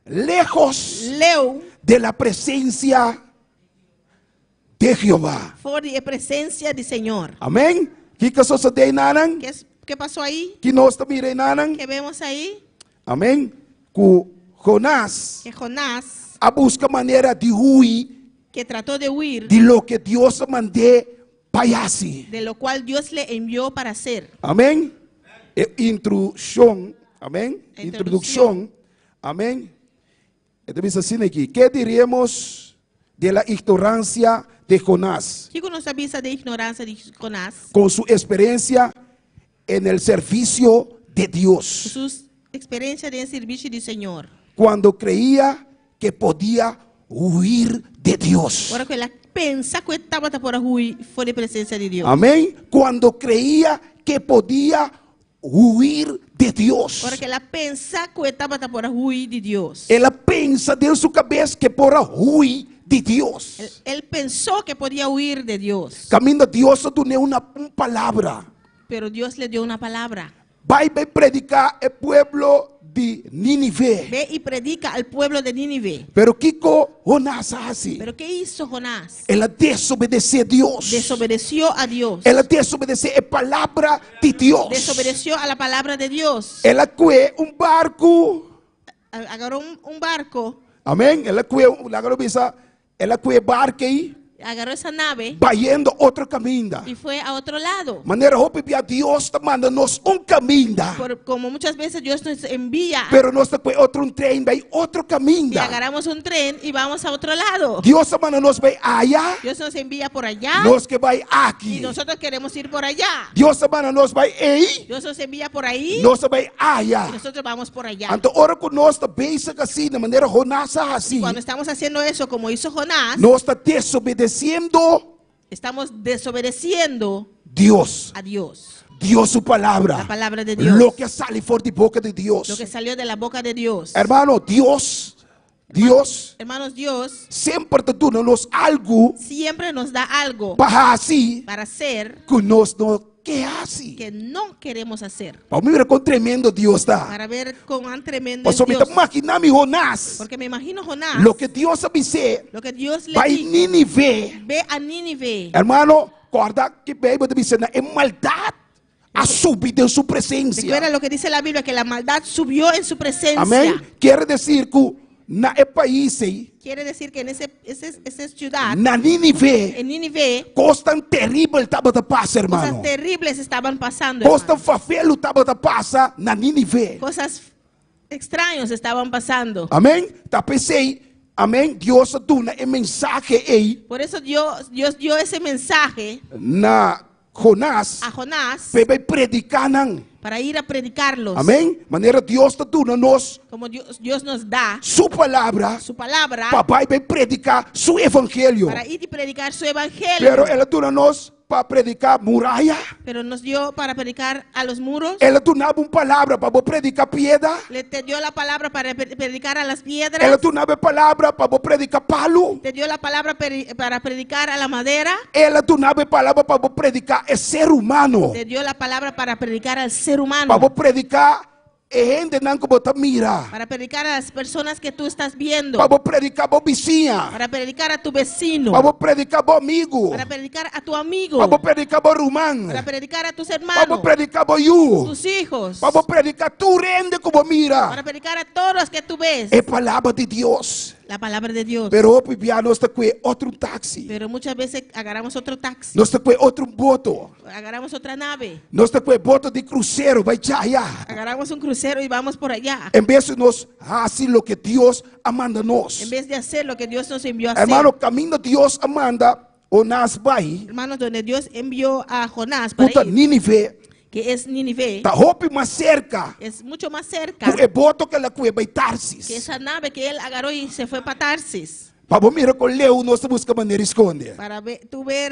Speaker 4: lejos.
Speaker 5: Leu.
Speaker 4: De la presencia de Jehová.
Speaker 5: For di e presensia di Señor.
Speaker 4: Amén. Kiko a sosodé enanan?
Speaker 5: Ke, ke pasó ahí?
Speaker 4: Ki nos ta mira enanan?
Speaker 5: Ke vemos ahí?
Speaker 4: Amén. Ku Jonás.
Speaker 5: Ke Jonás.
Speaker 4: A buska manera di hui.
Speaker 5: Ke trató de huir.
Speaker 4: Di loke Dios a mand'é pa e hasi.
Speaker 5: De lo cual Dios le envió para hacer.
Speaker 4: Amén. E intrushon, amén. Introdukshon, amén. E ta bisa asina aki, Ke diremos de la ignorancia de Jonás?
Speaker 5: Kiko nos ta bisa de ignorancia di Jonás?
Speaker 4: Con su experiencia en el servicio de Dios.
Speaker 5: Ku su experiencia den servicio di Señor.
Speaker 4: Cuando creía que podía huir de Dios.
Speaker 5: Ora ku el a pensa ku e tabata por a hui for di presencia di Dios.
Speaker 4: Amén. Cuando creía que podía huir de Dios.
Speaker 5: Ora ku el a pensa ku e tabata por a hui di Dios.
Speaker 4: El a pensa den su kabes ku e por a hui di Dios.
Speaker 5: El, el pensó que podía huir de Dios.
Speaker 4: Kaminda Dios a dun'é una, un palabra.
Speaker 5: Pero Dios le dio una palabra.
Speaker 4: Bai bai prediká e pueblo di Nínive.
Speaker 5: Ve y predica al pueblo de Nínive.
Speaker 4: Pero kiko Jonás a hasi?
Speaker 5: Pero ¿qué hizo Jonás?
Speaker 4: El a desobedesé Dios.
Speaker 5: Desobedeció a Dios.
Speaker 4: El a desobedesé e palabra di Dios.
Speaker 5: Desobedeció a la palabra de Dios.
Speaker 4: El a kue un barku.
Speaker 5: Agarró un barco.
Speaker 4: Amén. El a kue, laga nos bisa, El a kue e barka ei.
Speaker 5: Agarró esa nave.
Speaker 4: Bayendo otro kaminda.
Speaker 5: Y fue a otro lado.
Speaker 4: Manera hopi bia Dios ta manda nos un kaminda.
Speaker 5: Por como muchas veces Dios nos envía.
Speaker 4: Pero nos ta kue otro un tren bay otro kaminda.
Speaker 5: Y agarramos un tren y vamos a otro lado.
Speaker 4: Dios ta manda nos bay aya.
Speaker 5: Dios nos envía por allá.
Speaker 4: Nos ke bay aki.
Speaker 5: Y nosotros queremos ir por allá.
Speaker 4: Dios ta manda nos bay ei.
Speaker 5: Dios nos envía por ahí.
Speaker 4: Nos ta bay aya.
Speaker 5: Y nosotros vamos por allá.
Speaker 4: Anto ora ku nos ta bezig asina, manera Jonás a hasi.
Speaker 5: Cuando estamos haciendo eso como hizo Jonás.
Speaker 4: Nos ta desobedeciendo.
Speaker 5: Estamos desobedeciendo.
Speaker 4: Dios.
Speaker 5: A Dios.
Speaker 4: Dios su palabra.
Speaker 5: La palabra de Dios.
Speaker 4: Loke a sali for di boka di Dios.
Speaker 5: Lo que salió de la boca de Dios.
Speaker 4: Hermano, Dios, Dios.
Speaker 5: Hermanos, Dios.
Speaker 4: Semper ta duna nos algu.
Speaker 5: Siempre nos da algo.
Speaker 4: Pa hasi.
Speaker 5: Para hacer.
Speaker 4: Ku nos no ke hasi.
Speaker 5: Que no queremos hacer.
Speaker 4: Pa mira kon tremendo Dios ta.
Speaker 5: Para ver cuán tremendo es
Speaker 4: Pasobra mi
Speaker 5: Dios.
Speaker 4: ta magina mi Jonás.
Speaker 5: Porque me imagino Jonás.
Speaker 4: Loke Dios a bis'é.
Speaker 5: Lo que Dios le
Speaker 4: Bai
Speaker 5: dijo.
Speaker 4: Nínive.
Speaker 5: Ve a Nínive.
Speaker 4: Hermano, kòrda ki Beibel ta bisa na e maldat a subi den su presensia.
Speaker 5: Recuerda lo que dice la Biblia, que la maldad subió en su presencia.
Speaker 4: Amén. Kier desir ku na e pais ei.
Speaker 5: Quiere decir que en ese, ese, ese ciudad.
Speaker 4: Na Nínive.
Speaker 5: En Nínive.
Speaker 4: Kosnan teribel tabata pasa, hermano.
Speaker 5: Cosas terribles estaban pasando.
Speaker 4: Kosnan fafelu tabata pasa na Nínive.
Speaker 5: Cosas extraños estaban pasando.
Speaker 4: Amén. Ta p'esei, amén, Dios a duna e mensahe ei.
Speaker 5: Por eso Dios, Dios dio ese mensaje.
Speaker 4: Na Jonás.
Speaker 5: A Jonás.
Speaker 4: P'e bai prediká nan.
Speaker 5: Para ir a predicarlos.
Speaker 4: Amén. Manera Dios ta duna nos.
Speaker 5: Como Dios, Dios nos da.
Speaker 4: Su palabra.
Speaker 5: Su palabra.
Speaker 4: Pa bai bai prediká su evangelio.
Speaker 5: Para ir y predicar su evangelio.
Speaker 4: Pero el a duna nos pa prediká muraya.
Speaker 5: Pero nos dio para predicar a los muros.
Speaker 4: El a duna bo un palabra pa bo prediká piedra.
Speaker 5: Le te dio la palabra para predicar a las piedras.
Speaker 4: El a duna bo e palabra pa bo prediká palu.
Speaker 5: Te dio la palabra para predicar a la madera.
Speaker 4: El a duna bo e palabra pa bo prediká e ser humano.
Speaker 5: Te dio la palabra para predicar al ser humano.
Speaker 4: Pa bo prediká E hendenan ku bo ta mira.
Speaker 5: Para predicar a las personas que tú estás viendo.
Speaker 4: Pa bo prediká bo bisiña.
Speaker 5: Para predicar a tu vecino.
Speaker 4: Pa bo prediká bo amigu.
Speaker 5: Para predicar a tu amigo.
Speaker 4: Pa bo prediká bo ruman.
Speaker 5: Para predicar a tus
Speaker 4: Pa
Speaker 5: hermanos.
Speaker 4: bo prediká bo yu.
Speaker 5: Tus hijos.
Speaker 4: Pa bo prediká tur hende ku bo mira.
Speaker 5: Para predicar a todos los que tú ves.
Speaker 4: E palabra di Dios.
Speaker 5: La palabra de Dios.
Speaker 4: Pero hopi bia nos ta kue otro un taxi.
Speaker 5: Pero muchas veces agarramos otro taxi.
Speaker 4: Nos ta kue otro un boto.
Speaker 5: Agarramos otra nave.
Speaker 4: Nos ta kue boto di crucero bai djaya.
Speaker 5: Agarramos un crucero y vamos por allá.
Speaker 4: En bes di nos hasi loke Dios a manda nos.
Speaker 5: En vez de hacer lo que Dios nos envió a hacer.
Speaker 4: Hermano, caminda Dios a manda Jonás bai.
Speaker 5: Hermanos, donde Dios envió a Jonás para
Speaker 4: Ku ta
Speaker 5: ir.
Speaker 4: Nínive.
Speaker 5: Que es Nínive.
Speaker 4: Ta hopi mas serka.
Speaker 5: Es mucho más cerca.
Speaker 4: Ku e boto ku el a kue bai Tarsis.
Speaker 5: Que esa nave que él agarró y se fue pa Tarsis.
Speaker 4: Pa bo mira kon leu nos ta buska manera di skonde.
Speaker 5: Para ve, tú ver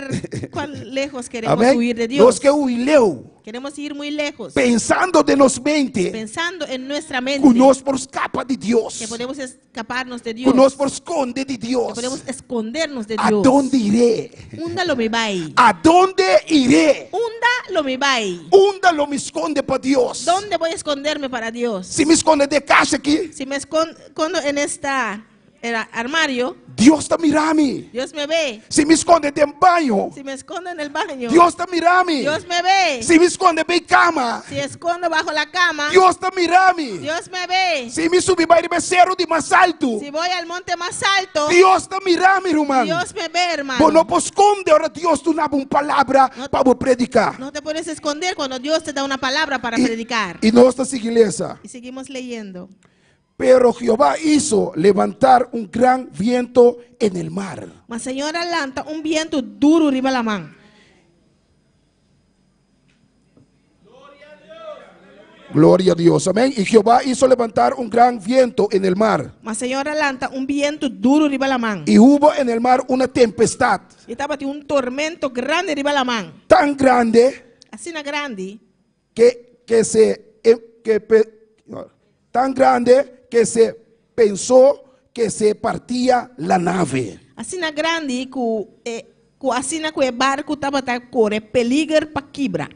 Speaker 5: cuán lejos queremos
Speaker 4: Amén.
Speaker 5: huir de
Speaker 4: Nos
Speaker 5: Dios.
Speaker 4: ke hui leu.
Speaker 5: Queremos ir muy lejos.
Speaker 4: Pensando den nos mente
Speaker 5: Pensando en nuestra mente
Speaker 4: ku nos por skapa di Dios.
Speaker 5: que podemos escaparnos de
Speaker 4: Ku
Speaker 5: Dios.
Speaker 4: nos por skonde di
Speaker 5: Que
Speaker 4: Dios.
Speaker 5: podemos escondernos de
Speaker 4: A
Speaker 5: Dios.
Speaker 4: donde iré?
Speaker 5: Unda lo mi bai.
Speaker 4: A donde iré?
Speaker 5: Unda lo mi bai.
Speaker 4: Unda lo mi skonde pa Dios?
Speaker 5: ¿Dónde voy a esconderme para Dios?
Speaker 4: Si mi skonde den kas aki,
Speaker 5: Si me escondo en esta el armario,
Speaker 4: Dios ta mira mi.
Speaker 5: Dios me ve.
Speaker 4: Si mi skonde den baño,
Speaker 5: Si me escondo en el baño,
Speaker 4: Dios ta mira mi.
Speaker 5: Dios me ve.
Speaker 4: Si mi skonde bei kama,
Speaker 5: Si escondo bajo la cama,
Speaker 4: Dios ta mira mi.
Speaker 5: Dios me ve.
Speaker 4: Si mi subi bai riba seru di mas altu,
Speaker 5: Si voy al monte más alto,
Speaker 4: Dios ta mira mi, ruman.
Speaker 5: Dios me ve, hermano.
Speaker 4: Bo no por skonde ora Dios duna bo un palabra
Speaker 5: No-
Speaker 4: pa bo prediká.
Speaker 5: No te puedes esconder cuando Dios te da una palabra para
Speaker 4: I,
Speaker 5: predicar.
Speaker 4: i nos ta sigui lesa.
Speaker 5: Y seguimos leyendo.
Speaker 4: Pero Jehová hizo levantar un gran viento en el mar.
Speaker 5: Ma Señor a lanta un bientu duru riba laman.
Speaker 4: Gloria a Dios, amén. Y Jehová hizo levantar un gran viento en el mar.
Speaker 5: Ma Señor a lanta un bientu duru riba laman.
Speaker 4: Y hubo en el mar una tempestad
Speaker 5: I tabatin un tormento grandi riba laman.
Speaker 4: tan grande
Speaker 5: Asina grandi
Speaker 4: que, que se eh, que pe- no, tan grande que se pensó que se partía la nave.
Speaker 5: Asina grandi ku eh, ku asina ku e barku tabata kore peliger pa kibra.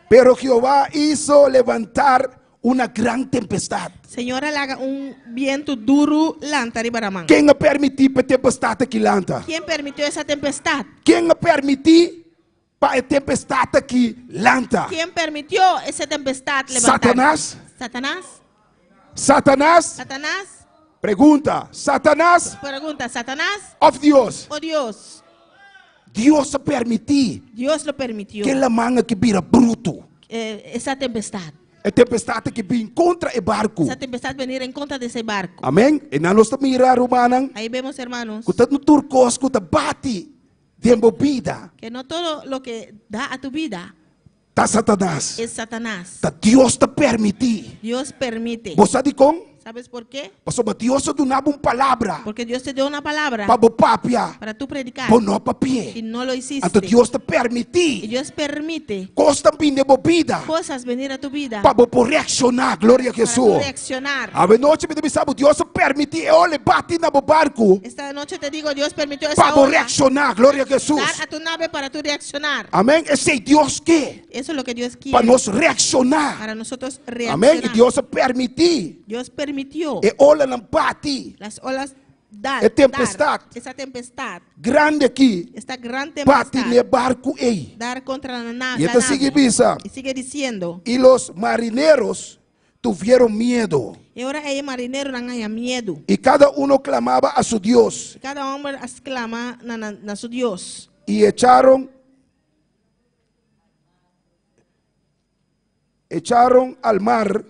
Speaker 4: Pero Jehová hizo levantar una gran tempestad.
Speaker 5: Señor a laga un bientu duru lanta riba laman.
Speaker 4: Ken a permití pa e tempestat aki lanta?
Speaker 5: ¿Quién permitió esa tempestad?
Speaker 4: Ken a permití pa e tempestat aki lanta?
Speaker 5: ¿Quién permitió esa tempestad levantar?
Speaker 4: Satanás.
Speaker 5: Satanás.
Speaker 4: Satanás?
Speaker 5: Satanás.
Speaker 4: Pregunta, Satanás
Speaker 5: Pregunta, ¿Satanás
Speaker 4: òf Dios?
Speaker 5: o Dios?
Speaker 4: Dios a permití
Speaker 5: Dios lo permitió.
Speaker 4: ku e laman aki bira brutu.
Speaker 5: Eh, esa tempestad.
Speaker 4: E tempestat aki bin kontra e barku.
Speaker 5: Esa tempestad venir en contra de ese barco.
Speaker 4: Amèn? Einan nos ta mira, rumannan,
Speaker 5: Ahí vemos, hermanos,
Speaker 4: ku no tur kos ku ta bati den bo bida
Speaker 5: que no todo lo que da a tu vida
Speaker 4: ta Satanas.
Speaker 5: es Satanás.
Speaker 4: Ta Dios ta permití.
Speaker 5: Dios permite.
Speaker 4: Bo sa dikon?
Speaker 5: ¿Sabes por qué?
Speaker 4: Pasobra Dios a duna bo un palabra
Speaker 5: Porque Dios te dio una palabra
Speaker 4: pa bo papia,
Speaker 5: para tú predicar
Speaker 4: bo no a papi'é.
Speaker 5: y no lo hiciste.
Speaker 4: Anto Dios ta
Speaker 5: Y
Speaker 4: permití
Speaker 5: Dios permite
Speaker 4: kosnan bin den bo bida
Speaker 5: cosas venir a tu vida
Speaker 4: pa bo por reakshoná. Gloria a
Speaker 5: para tú
Speaker 4: Hesus.
Speaker 5: reaccionar.
Speaker 4: Awe nochi mi ta bisa bo Dios a permití e ola bati na bo barku
Speaker 5: Esta noche te digo, Dios permitió esa
Speaker 4: pa bo
Speaker 5: ola
Speaker 4: reakshoná. Gloria a Hesus.
Speaker 5: dar a tu nave para tú reaccionar.
Speaker 4: Amèn. Esei Dios ke
Speaker 5: Eso es lo que Dios
Speaker 4: pa
Speaker 5: quiere.
Speaker 4: nos reakshoná.
Speaker 5: Para nosotros
Speaker 4: Amèn. I
Speaker 5: reaccionar.
Speaker 4: Dios a permití
Speaker 5: Dios permitió
Speaker 4: e olanan bati
Speaker 5: las olas dar,
Speaker 4: E tempestad.
Speaker 5: dar esa tempestad,
Speaker 4: grandi aki
Speaker 5: esta gran
Speaker 4: bati
Speaker 5: tempestad,
Speaker 4: n'e barku ei.
Speaker 5: dar contra la, na
Speaker 4: I
Speaker 5: la
Speaker 4: e ta sigui
Speaker 5: nave.
Speaker 4: bisa.
Speaker 5: Y sigue diciendo,
Speaker 4: Y los marineros tuvieron miedo.
Speaker 5: y ora e marineronan a haña miedu.
Speaker 4: Y cada uno clamaba a su Dios.
Speaker 5: Kada hòmber a sklama na, na, na su Dios.
Speaker 4: Y echaron, echaron al mar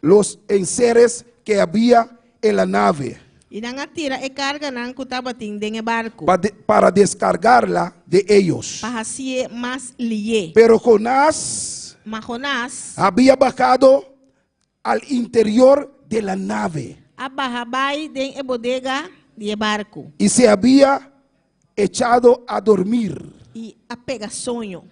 Speaker 4: los enseres que había en la nave
Speaker 5: I nan a tira e karganan ku tabatin den e barku.
Speaker 4: pa de- para descargarla de ellos.
Speaker 5: Pa hasié mas lihé.
Speaker 4: Pero Jonás
Speaker 5: Ma Jonás
Speaker 4: había bajado al interior de la nave
Speaker 5: a baha bai den e bodega di e barku.
Speaker 4: y se había echado a dormir.
Speaker 5: I a pega soño.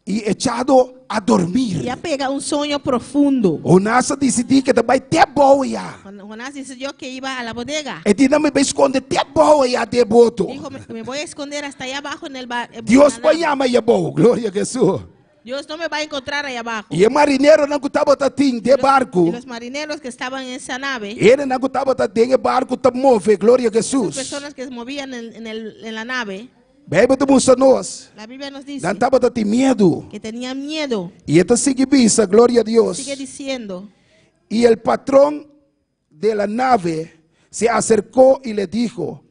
Speaker 4: Y echado a dormir.
Speaker 5: I a pega un soño profundo.
Speaker 4: Jonás a disidí ku e ta bai te abou aya.
Speaker 5: Jonás decidió que iba a la bodega.
Speaker 4: E di, no, mi ta bai skonde te abou aya den boto.
Speaker 5: Dijo, me, me voy a esconder hasta allá abajo en el bar. eh,
Speaker 4: Dios
Speaker 5: la
Speaker 4: por
Speaker 5: nave.
Speaker 4: haña mi aya abou. Gloria na Hesus.
Speaker 5: Dios no me va a encontrar ahí abajo.
Speaker 4: I e marineronan ku tabata den
Speaker 5: Y
Speaker 4: barku.
Speaker 5: los marineros que estaban en esa nave,
Speaker 4: Hendenan ku tabata den barku ta move. Gloria na
Speaker 5: las
Speaker 4: Hesus.
Speaker 5: personas que se movían en, en el- en la nave,
Speaker 4: Beibel ta mustra nos.
Speaker 5: la Biblia nos dice
Speaker 4: Nan tabatin miedu.
Speaker 5: que tenían miedo.
Speaker 4: I e ta sigui bisa, gloria na Dios.
Speaker 5: Sigue diciendo,
Speaker 4: Y el patrón de la nave se acercó y le dijo,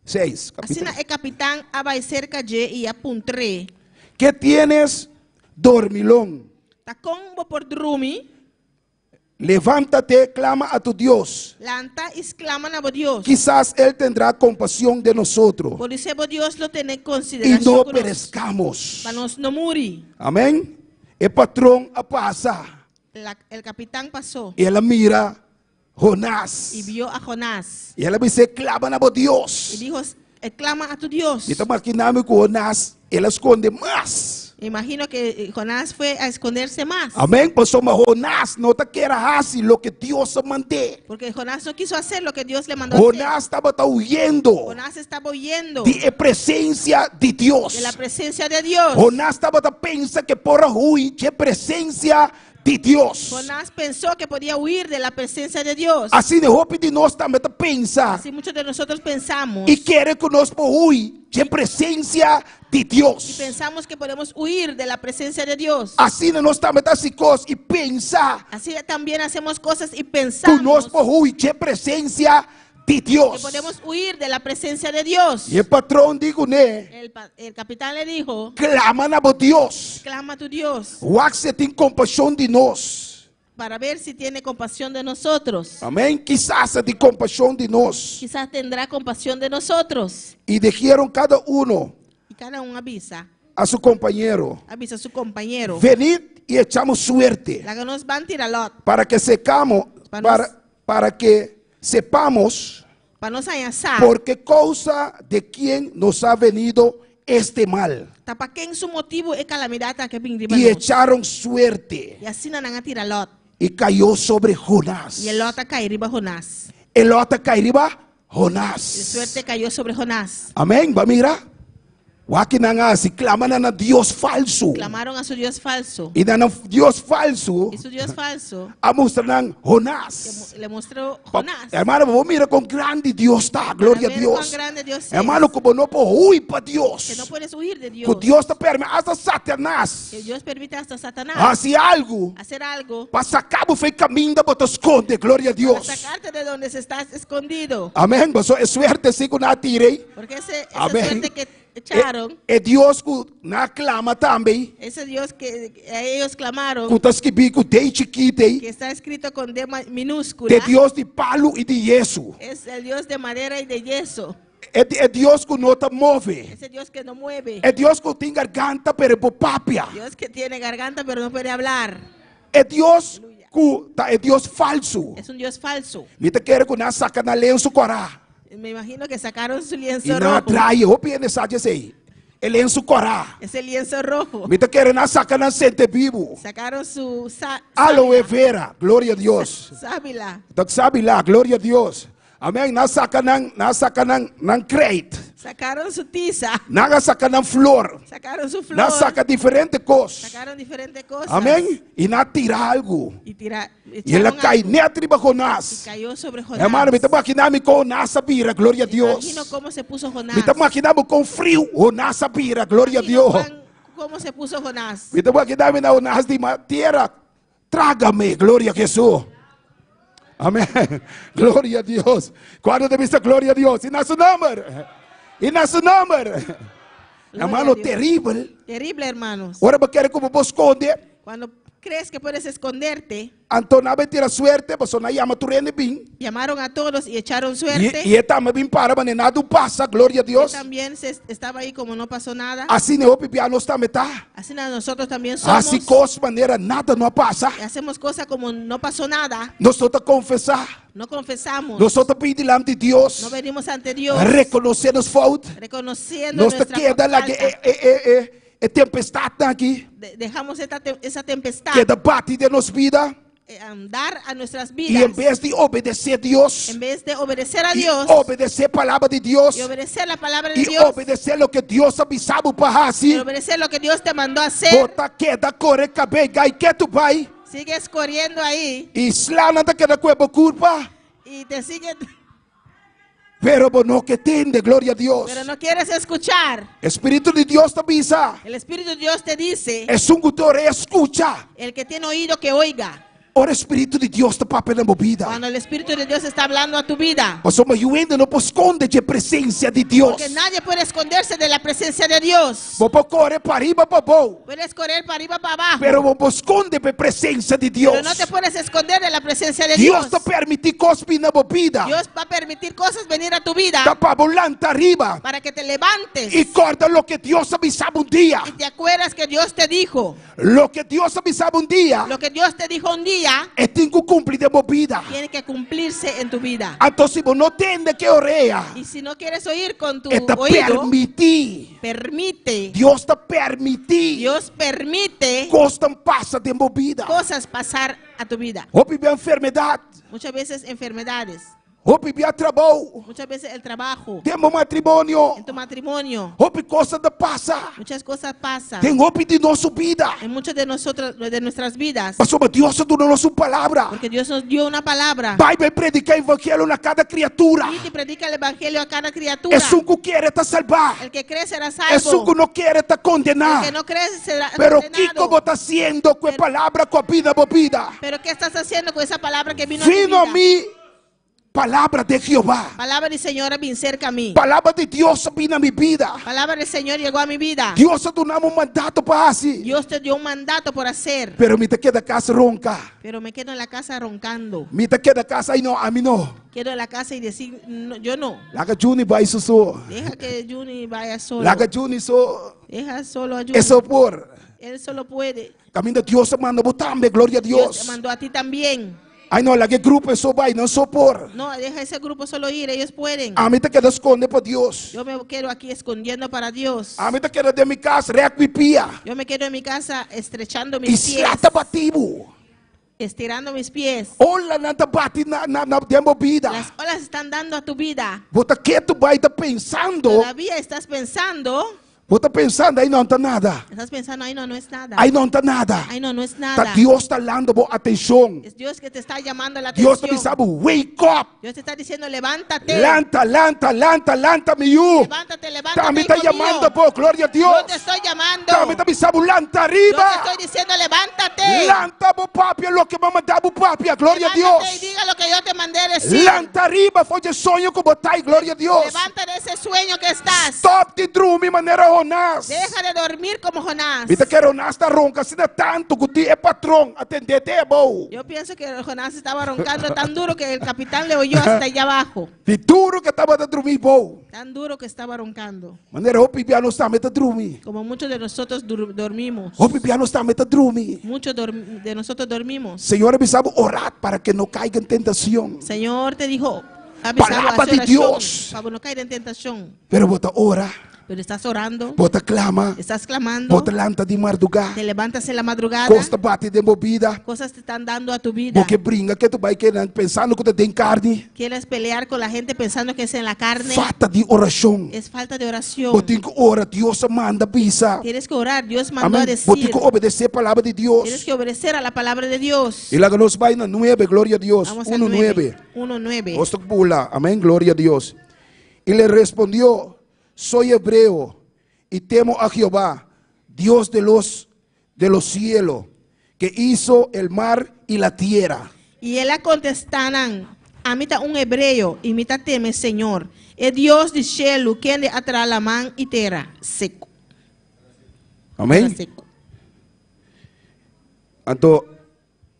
Speaker 4: 6,
Speaker 5: asina e kapitan a bai serka dje i a puntr'é.
Speaker 4: ¿qué tienes, dormilón?
Speaker 5: Ta kon bo por drumi,
Speaker 4: Levántate, clama a tu Dios.
Speaker 5: lanta i sklama na bo Dios.
Speaker 4: Quizás Él tendrá compasión de nosotros
Speaker 5: Podisé bo Dios lo tene
Speaker 4: y
Speaker 5: konsiderashon
Speaker 4: no
Speaker 5: ku nos.
Speaker 4: perezcamos.
Speaker 5: Pa nos no muri.
Speaker 4: Amén. E patron a pasa.
Speaker 5: La- el capitán pasó.
Speaker 4: I el a mira. Jonás.
Speaker 5: Y vio a Jonás.
Speaker 4: I el a bis'é, Klama na bo Dios.
Speaker 5: Y dijo, Clama a tu Dios.
Speaker 4: Mi ta makiná mi ku Jonás el a skonde mas.
Speaker 5: Me imagino que Jonás fue a esconderse más.
Speaker 4: Amén. Pasobra Jonás no ta kier a hasi loke Dios a mand'é.
Speaker 5: Porque Jonás no quiso hacer lo que Dios le mandó hacer.
Speaker 4: Jonás tabata huyendo
Speaker 5: Jonás estaba huyendo
Speaker 4: di e presensia di Dios.
Speaker 5: de la presencia de Dios.
Speaker 4: Jonás tabata pensa ku e por a hui dje presensia di Dios.
Speaker 5: Jonás pensó que podía huir de la presencia de Dios.
Speaker 4: Asina hopi di nos tambe ta pensa
Speaker 5: Así muchos de nosotros pensamos.
Speaker 4: i kere ku nos por hui dje presensia di
Speaker 5: Y
Speaker 4: Dios.
Speaker 5: pensamos que podemos huir de la presencia de Dios.
Speaker 4: Asina nos tambe ta hasi kos i pensa
Speaker 5: Así también hacemos cosas y
Speaker 4: ku nos
Speaker 5: pensamos
Speaker 4: por hui dje presensia di
Speaker 5: que
Speaker 4: Dios.
Speaker 5: podemos huir de la presencia de Dios.
Speaker 4: I e patron di kuné,
Speaker 5: El capitán le dijo,
Speaker 4: Klama na bo Dios.
Speaker 5: Clama a tu Dios.
Speaker 4: Wak si e tin kompashon di nos.
Speaker 5: Para ver si tiene compasión de nosotros.
Speaker 4: Amén. Kisas e tin kompashon di nos.
Speaker 5: Quizás tendrá compasión de nosotros.
Speaker 4: I dijeron kada uno
Speaker 5: Y cada uno avisa,
Speaker 4: a su compañero,
Speaker 5: avisa a su compañero.
Speaker 4: Venid y echamos suerte.
Speaker 5: Laga nos ban tira lòt.
Speaker 4: Para que secamos,
Speaker 5: Pa
Speaker 4: para,
Speaker 5: nos-
Speaker 4: para que sepamos
Speaker 5: Pa nos haña sa.
Speaker 4: por qué causa de quién nos ha venido este mal.
Speaker 5: Ta pa ken su motibu e kalamidat aki a bin riba
Speaker 4: Y
Speaker 5: nos.
Speaker 4: echaron suerte
Speaker 5: I asina nan a tira lòt.
Speaker 4: y cayó sobre Jonás.
Speaker 5: I e lòt a kai riba Jonás.
Speaker 4: E lòt a kai riba Jonás.
Speaker 5: E suerte cayó sobre Jonás.
Speaker 4: Amén. Ba mira. Wak ki nan a hasi, klama na nan Dios falsu.
Speaker 5: Clamaron a su Dios falso.
Speaker 4: I nan Dios falsu
Speaker 5: Y su Dios falso
Speaker 4: a mustra nan Jonás.
Speaker 5: Le mostró Jonás.
Speaker 4: Hermano, bo mira kon grandi Dios ta, gloria a
Speaker 5: ver
Speaker 4: Dios.
Speaker 5: cuán grande Dios es.
Speaker 4: Hermano, ku bo no por hui pa Dios.
Speaker 5: Que no puedes huir de Dios.
Speaker 4: Ku Dios ta permití hasta Satanás
Speaker 5: Que Dios permite hasta Satanás
Speaker 4: hasi algu
Speaker 5: hacer algo
Speaker 4: pa saka bo for e kaminda bo ta skonde, gloria a Dios.
Speaker 5: para sacarte de donde se estás escondido.
Speaker 4: Amén. Paso e suerte si ku nan a tira ei.
Speaker 5: Porque ese, esa
Speaker 4: Amén.
Speaker 5: suerte que echaron,
Speaker 4: E, e Dios ku nan a klama tambe,
Speaker 5: ese Dios que a ellos clamaron,
Speaker 4: ku ta skibí ku D chikito ei,
Speaker 5: que está escrito con D minúscula,
Speaker 4: ta Dios di palu i di yesu.
Speaker 5: es el Dios de madera y de yeso.
Speaker 4: E, e Dios ku no ta move.
Speaker 5: Ese Dios que no mueve.
Speaker 4: E Dios ku tin garganta pero e por papia.
Speaker 5: Dios que tiene garganta pero no puede hablar.
Speaker 4: E Dios ku ta e Dios falsu.
Speaker 5: Es un Dios falso.
Speaker 4: Mi ta kere ku nan a saka nan lensu kòrá.
Speaker 5: Me imagino que sacaron su lienzo
Speaker 4: I nan a
Speaker 5: rojo.
Speaker 4: draai. Hopi hende sa dje esei. E lensu kòrá.
Speaker 5: Ese lienzo rojo.
Speaker 4: Mi ta kere nan a saka nan sentebibu.
Speaker 5: Sacaron su sa
Speaker 4: Aloe vera. Gloria a Dios.
Speaker 5: Sábila.
Speaker 4: Ta sábila. Gloria a Dios. Amén. Nan a saka nan, nan a saka nan, nan kreit.
Speaker 5: Sacaron su tiza.
Speaker 4: Nan a saka nan flor.
Speaker 5: Sacaron su flor.
Speaker 4: Nan a saka diferente kos.
Speaker 5: Sacaron diferentes cosas.
Speaker 4: Amén. I nan a tira algu.
Speaker 5: Y tira,
Speaker 4: I el a
Speaker 5: echaron
Speaker 4: kai
Speaker 5: algo.
Speaker 4: net riba Jonás.
Speaker 5: Y cayó sobre Jonás.
Speaker 4: Hermano, mi ta makiná mi kon Jonás a bira, gloria a Dios.
Speaker 5: Imagino cómo se puso Jonás.
Speaker 4: Mi ta makiná mi kon friu Jonás a bira, gloria a
Speaker 5: Imagino
Speaker 4: Dios.
Speaker 5: cuán- cómo se puso Jonás.
Speaker 4: Mi ta makiná mi na Jonás di ma tierra, trágame, gloria a Jesús. Amén. Gloria a Dios. Cuando te viste gloria a Dios? Y na su nombre. Y na su nombre.
Speaker 5: Gloria
Speaker 4: Hermano,
Speaker 5: a Dios.
Speaker 4: terrible.
Speaker 5: Terrible, hermanos.
Speaker 4: Ora bo kere ku bo por skonde.
Speaker 5: Cuando crees que puedes esconderte.
Speaker 4: Anto nan a bai tira suerte, pasobra nan a yama tur hende bin.
Speaker 5: Llamaron a todos y echaron suerte.
Speaker 4: I, i e tambe a bin para, manera nada a pasa, gloria a Dios.
Speaker 5: Él también se estaba ahí como no pasó nada.
Speaker 4: Asina hopi bia nos tambe ta.
Speaker 5: Así nosotros también somos.
Speaker 4: Hasi kos manera nada no a pasa.
Speaker 5: Hacemos cosas como no pasó nada.
Speaker 4: Nos no ta konfesá.
Speaker 5: No confesamos.
Speaker 4: Nos no ta bin dilanti di Dios.
Speaker 5: No venimos ante Dios.
Speaker 4: Rekonosé nos fout.
Speaker 5: Reconociendo
Speaker 4: Nos ta
Speaker 5: nuestra
Speaker 4: keda laga
Speaker 5: falta.
Speaker 4: e, e, e, e, e tempestat aki.
Speaker 5: Dejamos esta esa tempestad.
Speaker 4: Keda bati den nos bida.
Speaker 5: Dar a nuestras
Speaker 4: I
Speaker 5: vidas.
Speaker 4: en bes di obedesé Dios.
Speaker 5: En vez de obedecer a
Speaker 4: I
Speaker 5: Dios.
Speaker 4: obedesé palabra di Dios.
Speaker 5: Y obedecer la palabra de
Speaker 4: I
Speaker 5: Dios.
Speaker 4: obedesé loke Dios a bisa bo pa hasi.
Speaker 5: Y obedecer lo que Dios te mandó a hacer.
Speaker 4: Bo ta keda kore kabei gai ketu bai.
Speaker 5: Sigues corriendo ahí.
Speaker 4: I slanan ta keda kue bo kurpa.
Speaker 5: Y te sigue.
Speaker 4: Pero bo no ke tende, gloria a Dios.
Speaker 5: Pero no quieres escuchar.
Speaker 4: Espíritu di Dios ta bisa.
Speaker 5: El Espíritu de Dios te dice.
Speaker 4: Esun ku tin orea skucha.
Speaker 5: El que tiene oído que oiga.
Speaker 4: Ora Espíritu di Dios ta papia na bo bida.
Speaker 5: Cuando el Espíritu de Dios está hablando a tu vida.
Speaker 4: Pasobra niun hende no por skonde dje presensia di Dios.
Speaker 5: Porque nadie puede esconderse de la presencia de Dios.
Speaker 4: Bo por kore pariba pabou.
Speaker 5: Puedes correr para arriba para abajo.
Speaker 4: Pero bo por skonde pa e presensia di Dios.
Speaker 5: Pero no te puedes esconder de la presencia de
Speaker 4: Dios
Speaker 5: Dios.
Speaker 4: ta permití kos bin na bo bida.
Speaker 5: Dios va a permitir cosas venir a tu vida.
Speaker 4: Ta pa bo lanta ariba.
Speaker 5: Para que te levantes.
Speaker 4: I kòrda loke Dios a bisa bo un dia.
Speaker 5: Y te acuerdas que Dios te dijo.
Speaker 4: Loke Dios a bisa bo un dia.
Speaker 5: Lo que Dios te dijo un día. profesia
Speaker 4: E tin ku kumpli den bo bida.
Speaker 5: tiene que cumplirse en tu vida.
Speaker 4: Anto si bo no tende ku e orea,
Speaker 5: Y si no quieres oír con tu
Speaker 4: e ta
Speaker 5: oído,
Speaker 4: permití.
Speaker 5: permite.
Speaker 4: Dios ta permití
Speaker 5: Dios permite
Speaker 4: kosnan pasa den bo bida.
Speaker 5: cosas pasar a tu vida.
Speaker 4: Hopi bia enfermedat,
Speaker 5: Muchas veces enfermedades,
Speaker 4: hopi bia trabou,
Speaker 5: muchas veces el trabajo,
Speaker 4: den bo matrimonio,
Speaker 5: en tu matrimonio,
Speaker 4: hopi kos ta pasa
Speaker 5: muchas cosas pasan
Speaker 4: den hopi di nos bida.
Speaker 5: en muchas de nosotros, de nuestras vidas,
Speaker 4: Pasobra Dios a duna nos un palabra.
Speaker 5: porque Dios nos dio una palabra.
Speaker 4: Bai bai prediká evangelio na kada kriatura.
Speaker 5: Y te predica el evangelio a cada criatura.
Speaker 4: Esun ku kere ta salbá.
Speaker 5: El que cree será
Speaker 4: Esun ku
Speaker 5: salvo.
Speaker 4: no kere ta kondená.
Speaker 5: El que no cree será
Speaker 4: Pero kiko
Speaker 5: condenado.
Speaker 4: bo ta hasiendo ku e palabra ku a bini bo bida?
Speaker 5: Pero ¿qué estás haciendo con esa palabra que vino a tu
Speaker 4: Vino
Speaker 5: vida?
Speaker 4: mi palabra de Jehová.
Speaker 5: Palabra del Señor a vin cerca a mí.
Speaker 4: Palabra di Dios a bini na mi bida.
Speaker 5: Palabra del Señor llegó a mi vida.
Speaker 4: Dios a duna mi un mandato pa hasi.
Speaker 5: Dios te dio un mandato por hacer.
Speaker 4: Pero mi ta keda kas ronka.
Speaker 5: Pero me quedo en la casa roncando.
Speaker 4: Mi ta keda kas, ai no, ami no.
Speaker 5: Quedo en la casa y decir, no, yo no.
Speaker 4: Laga Juni bai su so.
Speaker 5: Deja que Juni vaya solo.
Speaker 4: Laga Juni so.
Speaker 5: Deja solo a Juni.
Speaker 4: E so por.
Speaker 5: Él solo puede.
Speaker 4: Kaminda Dios a manda bo tambe, gloria a
Speaker 5: Dios
Speaker 4: Dios.
Speaker 5: te mandó a ti también.
Speaker 4: Ai no, laga e grupo so bai, nan so por.
Speaker 5: No, deja ese grupo solo ir, ellos pueden.
Speaker 4: Ami ta keda skonde pa Dios.
Speaker 5: Yo me quedo aquí escondiendo para Dios.
Speaker 4: Ami ta keda den mi kas, rèk mi pia.
Speaker 5: Yo me quedo en mi casa estrechando
Speaker 4: I
Speaker 5: mis pies.
Speaker 4: sla ta bati bo.
Speaker 5: Estirando mis pies.
Speaker 4: Olanan ta bati na na na den bo bida.
Speaker 5: Las olas están dando a tu vida.
Speaker 4: Bo ta ketu bai ta pensando.
Speaker 5: Todavía estás pensando.
Speaker 4: Bo ta pensando, ai no ta nada.
Speaker 5: Estás pensando, ay no, no es nada.
Speaker 4: Ai no ta nada.
Speaker 5: Ay no, no es
Speaker 4: Ta
Speaker 5: nada.
Speaker 4: Dios ta halando bo atenshon.
Speaker 5: Es Dios que te está llamando la
Speaker 4: Dios ta
Speaker 5: atención.
Speaker 4: bisa bo, wake up.
Speaker 5: Dios te está diciendo, levántate.
Speaker 4: Lanta, lanta, lanta, lanta, mi yu.
Speaker 5: Levántate, levántate.
Speaker 4: Tambe ta
Speaker 5: hijo mío.
Speaker 4: yamando bo, gloria a Dios.
Speaker 5: Yo te estoy llamando.
Speaker 4: Tambe ta bisa bo, lanta
Speaker 5: Yo
Speaker 4: ariba.
Speaker 5: te estoy diciendo, levántate.
Speaker 4: Lanta bo papia loke m'a manda bo papia, gloria a
Speaker 5: Levántate
Speaker 4: Dios.
Speaker 5: y diga lo que yo te mandé decir.
Speaker 4: Lanta ariba, for di e soño ku bo ta, gloria a Dios.
Speaker 5: Levanta de ese sueño que estás.
Speaker 4: Stop di drumi manera Jonás.
Speaker 5: Deja de dormir como Jonás.
Speaker 4: Mi ta kere Jonás ta ronka asina tantu ku te e patron a tend'é te abou.
Speaker 5: Yo pienso que Jonás estaba roncando tan duro que el capitán le oyó hasta allá abajo.
Speaker 4: Di duru ku e tabata drumi abou.
Speaker 5: Tan duro que estaba roncando.
Speaker 4: Manera hopi bia nos tambe ta drumi.
Speaker 5: Como muchos de nosotros dormimos.
Speaker 4: Hopi bia nos tambe ta drumi.
Speaker 5: Muchos de nosotros dormimos.
Speaker 4: Señor a bisa bo ora para ku no kaiga den tentashon.
Speaker 5: Señor te dijo, avisado,
Speaker 4: Palabra
Speaker 5: hace
Speaker 4: de
Speaker 5: oración,
Speaker 4: Dios.
Speaker 5: para no caer en tentación.
Speaker 4: Pero bo ta ora.
Speaker 5: Pero estás orando,
Speaker 4: Bo ta klama.
Speaker 5: estás clamando,
Speaker 4: Bo ta lanta di mardugá.
Speaker 5: te levantas en la madrugada,
Speaker 4: Kos ta bati den bo bida.
Speaker 5: cosas te están dando a tu vida.
Speaker 4: Bo ke bringa ketu bai ku nan pensando ku ta den karni.
Speaker 5: Quieres pelear con la gente pensando que es en la carne.
Speaker 4: Falta di orashon.
Speaker 5: Es falta de oración.
Speaker 4: Bo tin ku ora, Dios a manda bisa.
Speaker 5: Tienes que orar, Dios mandó a
Speaker 4: Amèn.
Speaker 5: decir.
Speaker 4: Bo tin ku obedesé palabra di
Speaker 5: Tienes
Speaker 4: Dios.
Speaker 5: que obedecer a la palabra de Dios.
Speaker 4: I laga nos bai na 9, gloria na Dios.
Speaker 5: Vamos al
Speaker 4: 1, 9.
Speaker 5: 1, 9.
Speaker 4: Nos bula. Amèn, gloria na Dios. I le respondió, soy hebreo y temo a Jehová, Dios de los cielos, que hizo el mar y la tierra.
Speaker 5: I el a kontestá nan, ami ta un hebreo i mi ta teme Señor. E Dios di shelu, kende a traha laman i tera seku.
Speaker 4: Amèn.
Speaker 5: Tera seku.
Speaker 4: Anto,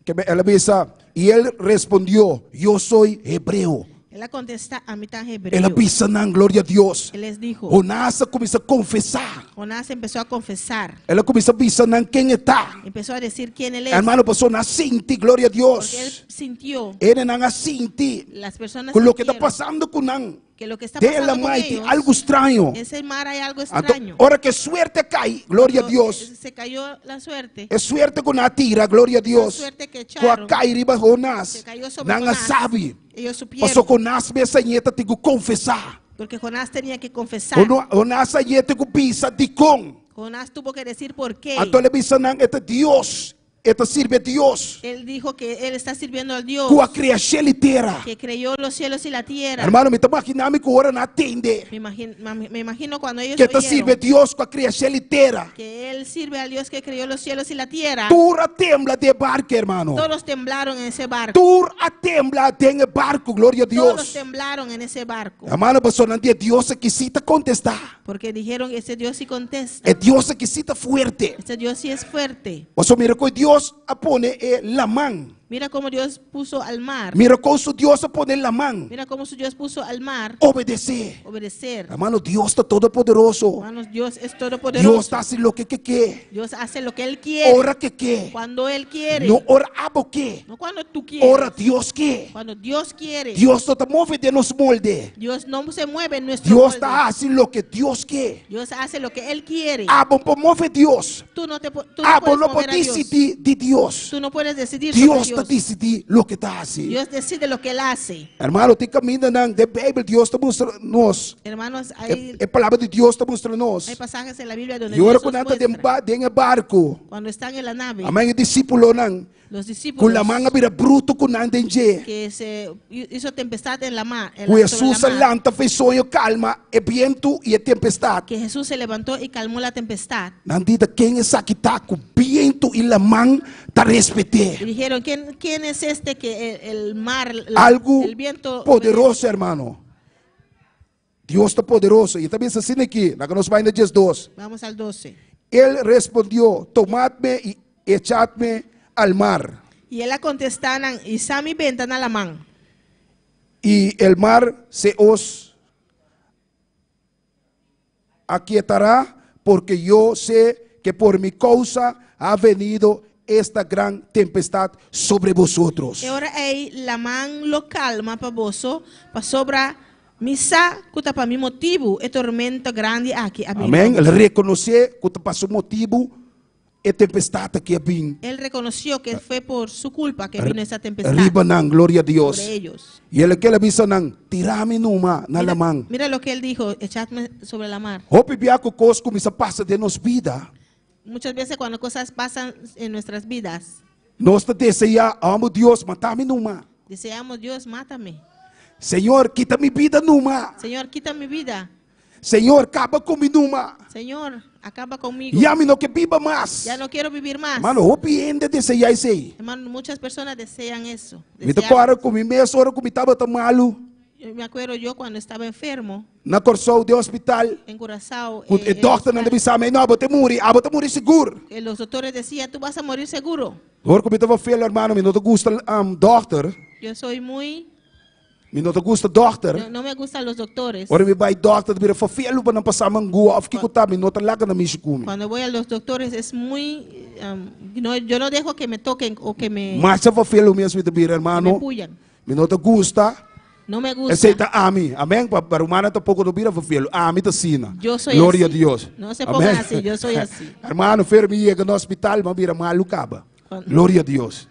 Speaker 4: ke el a bisa, y él respondió, yo soy hebreo.
Speaker 5: El a kontestá, ami ta
Speaker 4: El a
Speaker 5: hebreo.
Speaker 4: bisa nan, gloria na Dios.
Speaker 5: Él les dijo,
Speaker 4: Jonás a kuminsá konfesá.
Speaker 5: Jonás empezó a confesar.
Speaker 4: El a kuminsá bisa nan ken e ta.
Speaker 5: Empezó a decir quién él es.
Speaker 4: Hermano, pasobra nan a sinti, gloria na Dios.
Speaker 5: Porque él sintió,
Speaker 4: Hendenan a sinti.
Speaker 5: las personas
Speaker 4: Ku loke ta
Speaker 5: sintieron
Speaker 4: pasando ku nan.
Speaker 5: que lo que está
Speaker 4: Den
Speaker 5: pasando con
Speaker 4: laman
Speaker 5: ellos,
Speaker 4: algu straño.
Speaker 5: ese mar hay algo
Speaker 4: Anto,
Speaker 5: extraño.
Speaker 4: ora ku suerte kai, gloria na
Speaker 5: Cuando
Speaker 4: Dios.
Speaker 5: Se cayó la suerte.
Speaker 4: E suerte ku nan a tira, gloria na Dios.
Speaker 5: suerte que
Speaker 4: Ku a
Speaker 5: echaron.
Speaker 4: kai riba Jonás.
Speaker 5: Se cayó sobre
Speaker 4: Nan a
Speaker 5: Jonás.
Speaker 4: sabi.
Speaker 5: Ellos supieron.
Speaker 4: Paso Jonás mes a tin ku konfesá.
Speaker 5: Porque Jonás tenía que confesar.
Speaker 4: Jonás a tin ku bisa dikon.
Speaker 5: Jonás tuvo que decir por qué.
Speaker 4: Anto el a bisa nan e ta Dios. E ta sirbi Dios.
Speaker 5: Él dijo que él está sirviendo al Dios
Speaker 4: Ku a krea shelu i tera.
Speaker 5: que creó los cielos y la tierra.
Speaker 4: Hermano, mi ta imaginá mi ku ora nan a tende.
Speaker 5: Me imagino cuando ellos
Speaker 4: Ku e ta
Speaker 5: oyeron
Speaker 4: sirbi Dios ku a krea shelu i tera.
Speaker 5: que él sirve al Dios que creó los cielos y la tierra.
Speaker 4: Tur a tembla den barku, hermano.
Speaker 5: Todos temblaron en ese barco.
Speaker 4: Tur a tembla den barku, gloria na
Speaker 5: Todos
Speaker 4: Dios.
Speaker 5: temblaron en ese barco.
Speaker 4: Hermano, pasobra nan di Dios aki sí ta kontestá.
Speaker 5: Porque dijeron, ese Dios sí contesta.
Speaker 4: E Dios aki sí ta fuerte.
Speaker 5: Este Dios sí es fuerte.
Speaker 4: Pasobra mira ku Dios a pone e laman.
Speaker 5: Mira cómo Dios puso al mar.
Speaker 4: Mira kon su Dios a pone laman
Speaker 5: Mira cómo su Dios puso al mar
Speaker 4: obedesé.
Speaker 5: obedecer.
Speaker 4: Hermano, Dios ta todopoderoso.
Speaker 5: Hermanos, Dios es
Speaker 4: Dios
Speaker 5: todopoderoso.
Speaker 4: ta hasi loke ke ke.
Speaker 5: Dios hace lo que Él quiere.
Speaker 4: Ora ke ke.
Speaker 5: Cuando Él quiere.
Speaker 4: No ora abo ke.
Speaker 5: No cuando tú quieres.
Speaker 4: Ora Dios ke.
Speaker 5: Cuando Dios quiere.
Speaker 4: Dios no ta move den nos molde.
Speaker 5: Dios no se mueve en nuestro
Speaker 4: Dios
Speaker 5: molde.
Speaker 4: ta hasi loke Dios ke.
Speaker 5: Dios hace lo que Él quiere.
Speaker 4: Abo no por move Dios.
Speaker 5: Tú no, te, tú no
Speaker 4: Abo
Speaker 5: puedes
Speaker 4: no por
Speaker 5: mover a Dios.
Speaker 4: disidí di Dios.
Speaker 5: Tú no puedes decidir sobre
Speaker 4: Dios ta
Speaker 5: Dios.
Speaker 4: disidí loke e ta hasi.
Speaker 5: Dios decide lo que Él hace.
Speaker 4: Hermano, tin kamindanan den Beibel Dios ta mustra nos.
Speaker 5: Hermanos, hay,
Speaker 4: E palabra di Dios ta mustra nos.
Speaker 5: hay pasajes en la Biblia donde
Speaker 4: I ora
Speaker 5: Dios
Speaker 4: ku
Speaker 5: nos
Speaker 4: nan ta den
Speaker 5: muestra.
Speaker 4: ba, den e barku.
Speaker 5: Cuando están en la nave,
Speaker 4: Amèn, e disípulonan.
Speaker 5: los
Speaker 4: Ku
Speaker 5: discípulos
Speaker 4: laman a bira brutu ku nan den dje.
Speaker 5: que se hizo tempestad en la mar, en
Speaker 4: Ku
Speaker 5: la, sobre
Speaker 4: Hesus
Speaker 5: la
Speaker 4: a
Speaker 5: mar,
Speaker 4: lanta for di soño kalma e bientu i e tempestat.
Speaker 5: que Jesús se levantó y calmó la tempestad.
Speaker 4: Nan di ta ken esaki ta ku bientu i laman ta respet'é.
Speaker 5: Y dijeron, ¿quién, quién es este que el, el mar, la-
Speaker 4: Algu
Speaker 5: el viento
Speaker 4: poderoso, hermano. Dios ta poderoso. I e ta bisa asina aki, laga nos bai na 12.
Speaker 5: Vamos al 12.
Speaker 4: Él respondió, Tomadme y echadme al mar.
Speaker 5: Y él a contestá nan, Hisa mi benta na laman.
Speaker 4: Y el mar se os aquietará, porque yo sé que por mi causa ha venido esta gran tempestad sobre vosotros.
Speaker 5: E ora ei laman lo kalma pa boso, pasobra mi sa ku ta pa mi motibu e tormenta grandi aki a bini.
Speaker 4: Amén. El rekonosé ku ta pa su motibu e tempestat aki a bin.
Speaker 5: Él reconoció que fue por su culpa que vino esa tempestad.
Speaker 4: Riba nan, gloria a Dios.
Speaker 5: Sobre ellos.
Speaker 4: I el a bisa nan, tira mi numa na
Speaker 5: Mira,
Speaker 4: laman.
Speaker 5: mira lo que él dijo, echadme sobre la mar.
Speaker 4: Hopi bia ku kos kuminsá pasa den nos bida.
Speaker 5: Muchas veces cuando cosas pasan en nuestras vidas,
Speaker 4: Nos ta deseá, amo Dios, mata mi numa.
Speaker 5: deseamos, Dios, mátame.
Speaker 4: Señor, kita mi bida numa.
Speaker 5: Señor, quita mi vida.
Speaker 4: Señor, kaba ku mi numa.
Speaker 5: Señor, acaba conmigo.
Speaker 4: Ya mi no ke biba mas.
Speaker 5: Ya no quiero vivir más.
Speaker 4: Mano, hopi hende deseá esei.
Speaker 5: Hermano, muchas personas desean eso.
Speaker 4: Mi ta
Speaker 5: Desean-
Speaker 4: kòrda ku mi mes ora ku mi tabata malu.
Speaker 5: Yo me acuerdo yo cuando estaba enfermo.
Speaker 4: Na Kòrsou den hospital.
Speaker 5: En Curazao.
Speaker 4: Ku e dòkternan ta bisa mi, no, bo ta muri, abo ta muri sigur.
Speaker 5: Los doctores decían, tú vas a morir seguro.
Speaker 4: Ora ku mi tabata feel, hermano, mi no ta gusta dòkter.
Speaker 5: Yo soy muy...
Speaker 4: Mi no ta gusta dòkter.
Speaker 5: No, no me gustan los doctores.
Speaker 4: Ora mi bai dòkter, ta bira fafelu pa nan pasa mangua òf kiko ta, mi no ta laga nan mishi ku mi.
Speaker 5: Cuando voy a los doctores es muy... no, yo no dejo que me toquen o que me...
Speaker 4: Masha fafelu mes mi ta bira, hermano.
Speaker 5: Me puyan.
Speaker 4: Mi no ta gusta.
Speaker 5: No me gusta.
Speaker 4: Esei ta ami. Amén. Pa pa rumannan tampoko no bira fafelu. Ami ta asina.
Speaker 5: Yo soy
Speaker 4: Gloria
Speaker 5: así.
Speaker 4: a Dios.
Speaker 5: No se pongan
Speaker 4: Amén.
Speaker 5: así, yo soy así.
Speaker 4: Hermano, fer mi yega na hospital, m'a bira malu kaba.
Speaker 5: Cuando
Speaker 4: Gloria a Dios.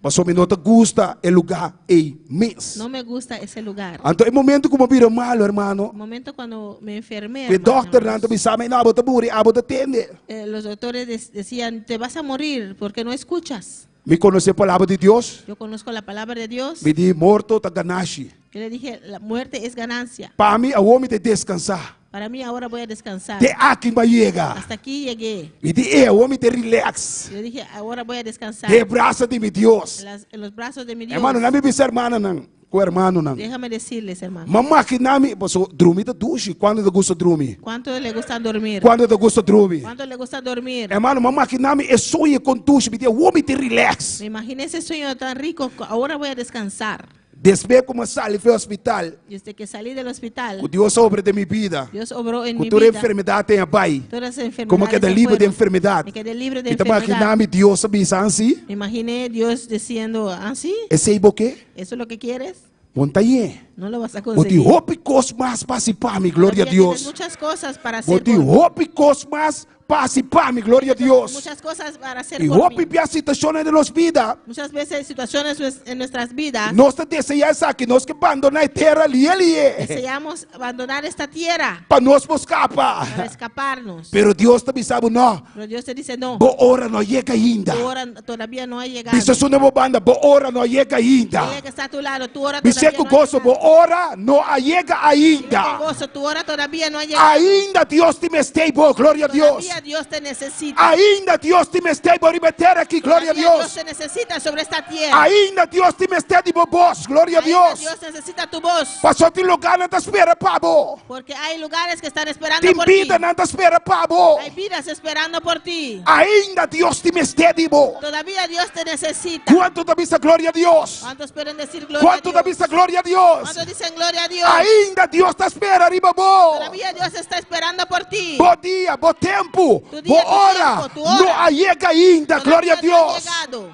Speaker 4: Paso mi no ta gusta e lugá ei mes.
Speaker 5: No me gusta ese lugar.
Speaker 4: Anto e momento ku mi a bira malu, hermano.
Speaker 5: Momento cuando me enfermé,
Speaker 4: E
Speaker 5: hermano,
Speaker 4: dokternan ta bisa mi, no, abo ta muri, abo ta tende.
Speaker 5: Eh, los doctores decían, te vas a morir porque no escuchas.
Speaker 4: Mi konosé palabra di Dios.
Speaker 5: Yo conozco la palabra de Dios.
Speaker 4: Mi di, morto ta ganashi.
Speaker 5: Yo le dije, la muerte es ganancia.
Speaker 4: Pa mi, awor mi ta deskansá.
Speaker 5: Para mí ahora voy a descansar.
Speaker 4: Te aki m'a yega.
Speaker 5: Hasta aquí llegué.
Speaker 4: Mi di, e, awor mi ta relax.
Speaker 5: Yo dije, ahora voy a descansar.
Speaker 4: Den brasa di mi Dios.
Speaker 5: En las, en los brazos de mi Dios.
Speaker 4: Hermano, lami bisa hermananan, ku hermanonan.
Speaker 5: Déjame decirles, hermano.
Speaker 4: M'a imaginá mi, paso drumi ta dushi. Kuantu ta gusta drumi?
Speaker 5: ¿Cuánto le gusta dormir?
Speaker 4: Kuantu ta gusta drumi?
Speaker 5: ¿Cuánto le gusta dormir?
Speaker 4: Hermano, m'a imaginá mi e soño kon dushi. Mi di, awor mi ta relax.
Speaker 5: Me imaginé ese sueño tan rico, ahora voy a descansar.
Speaker 4: Despues ku mi a sali for hospital,
Speaker 5: Desde que salí del hospital,
Speaker 4: ku Dios a obra den mi bida,
Speaker 5: Dios obró en
Speaker 4: ku
Speaker 5: mi
Speaker 4: tur
Speaker 5: vida.
Speaker 4: enfermedat a bai,
Speaker 5: Todas las
Speaker 4: ku mi a keda
Speaker 5: enfermedades se
Speaker 4: liber di
Speaker 5: fueron.
Speaker 4: enfermedat.
Speaker 5: Me quedé libre de
Speaker 4: Mi ta imaginá
Speaker 5: enfermedad.
Speaker 4: mi Dios a bisa ansi,
Speaker 5: Me imaginé Dios diciendo, ¿ah, sí?
Speaker 4: Esei bo ke?
Speaker 5: ¿Eso es lo que quieres?
Speaker 4: Bo n ta hañ'é.
Speaker 5: No lo vas a
Speaker 4: Bo tin
Speaker 5: conseguir.
Speaker 4: hopi kos mas pa hasi pa mi, gloria a
Speaker 5: Todavía tienes
Speaker 4: Dios.
Speaker 5: muchas cosas para
Speaker 4: Bo
Speaker 5: hacer
Speaker 4: tin
Speaker 5: por mí.
Speaker 4: hopi kos mas pa hasi pa mi, gloria a Dios.
Speaker 5: Muchas cosas para hacer
Speaker 4: I
Speaker 5: por
Speaker 4: hopi
Speaker 5: mí.
Speaker 4: bia situashonnan den nos bida.
Speaker 5: Muchas veces situaciones en nuestras vidas.
Speaker 4: Nos ta deseá esaki, nos ke bandoná e tera lié lié.
Speaker 5: Deseamos abandonar esta tierra.
Speaker 4: Pa nos por skapa.
Speaker 5: Para escaparnos.
Speaker 4: Pero Dios ta bisa bo no.
Speaker 5: Pero Dios te dice no.
Speaker 4: Bo ora no a yega ainda.
Speaker 5: Tu hora todavía no ha llegado.
Speaker 4: Bisa esun na bo banda, bo ora no a yega ainda.
Speaker 5: Dile que está a tu lado, tu hora
Speaker 4: Bis'é
Speaker 5: todavía
Speaker 4: ku
Speaker 5: no ha
Speaker 4: goso,
Speaker 5: llegado.
Speaker 4: bo ora no a yega
Speaker 5: Dile
Speaker 4: ainda.
Speaker 5: con gozo, tu hora todavía no ha llegado.
Speaker 4: Ainda Dios tin mester bo, gloria a Dios.
Speaker 5: Todavía Todavía Dios te necesita.
Speaker 4: Ainda Dios tin mester di bo riba e tera aki, gloria a
Speaker 5: Todavía Dios
Speaker 4: Dios.
Speaker 5: te necesita sobre esta tierra.
Speaker 4: Ainda Dios tin mester di bo bos, gloria a
Speaker 5: Ainda
Speaker 4: Dios.
Speaker 5: Dios necesita tu voz.
Speaker 4: Pasobra tin lugarnan ta spera pa bo.
Speaker 5: Porque hay lugares que están esperando
Speaker 4: Tin
Speaker 5: por ti.
Speaker 4: bidanan ta spera pa bo.
Speaker 5: Hay vidas esperando por ti.
Speaker 4: Ainda Dios tin mester di bo.
Speaker 5: Todavía Dios te necesita.
Speaker 4: Kuantu ta bisa gloria a Dios?
Speaker 5: ¿Cuántos pueden decir gloria a
Speaker 4: Kuantu ta
Speaker 5: Dios?
Speaker 4: bisa gloria a Dios?
Speaker 5: ¿Cuántos dicen gloria a Dios?
Speaker 4: Ainda Dios ta spera riba bo.
Speaker 5: Todavía Dios está esperando por ti.
Speaker 4: Bo dia, bo tempu,
Speaker 5: Tu
Speaker 4: bo
Speaker 5: dia, tu
Speaker 4: ora
Speaker 5: tempo, tu hora.
Speaker 4: no a yega ainda,
Speaker 5: Todavía
Speaker 4: gloria a
Speaker 5: no ha
Speaker 4: Dios.
Speaker 5: llegado.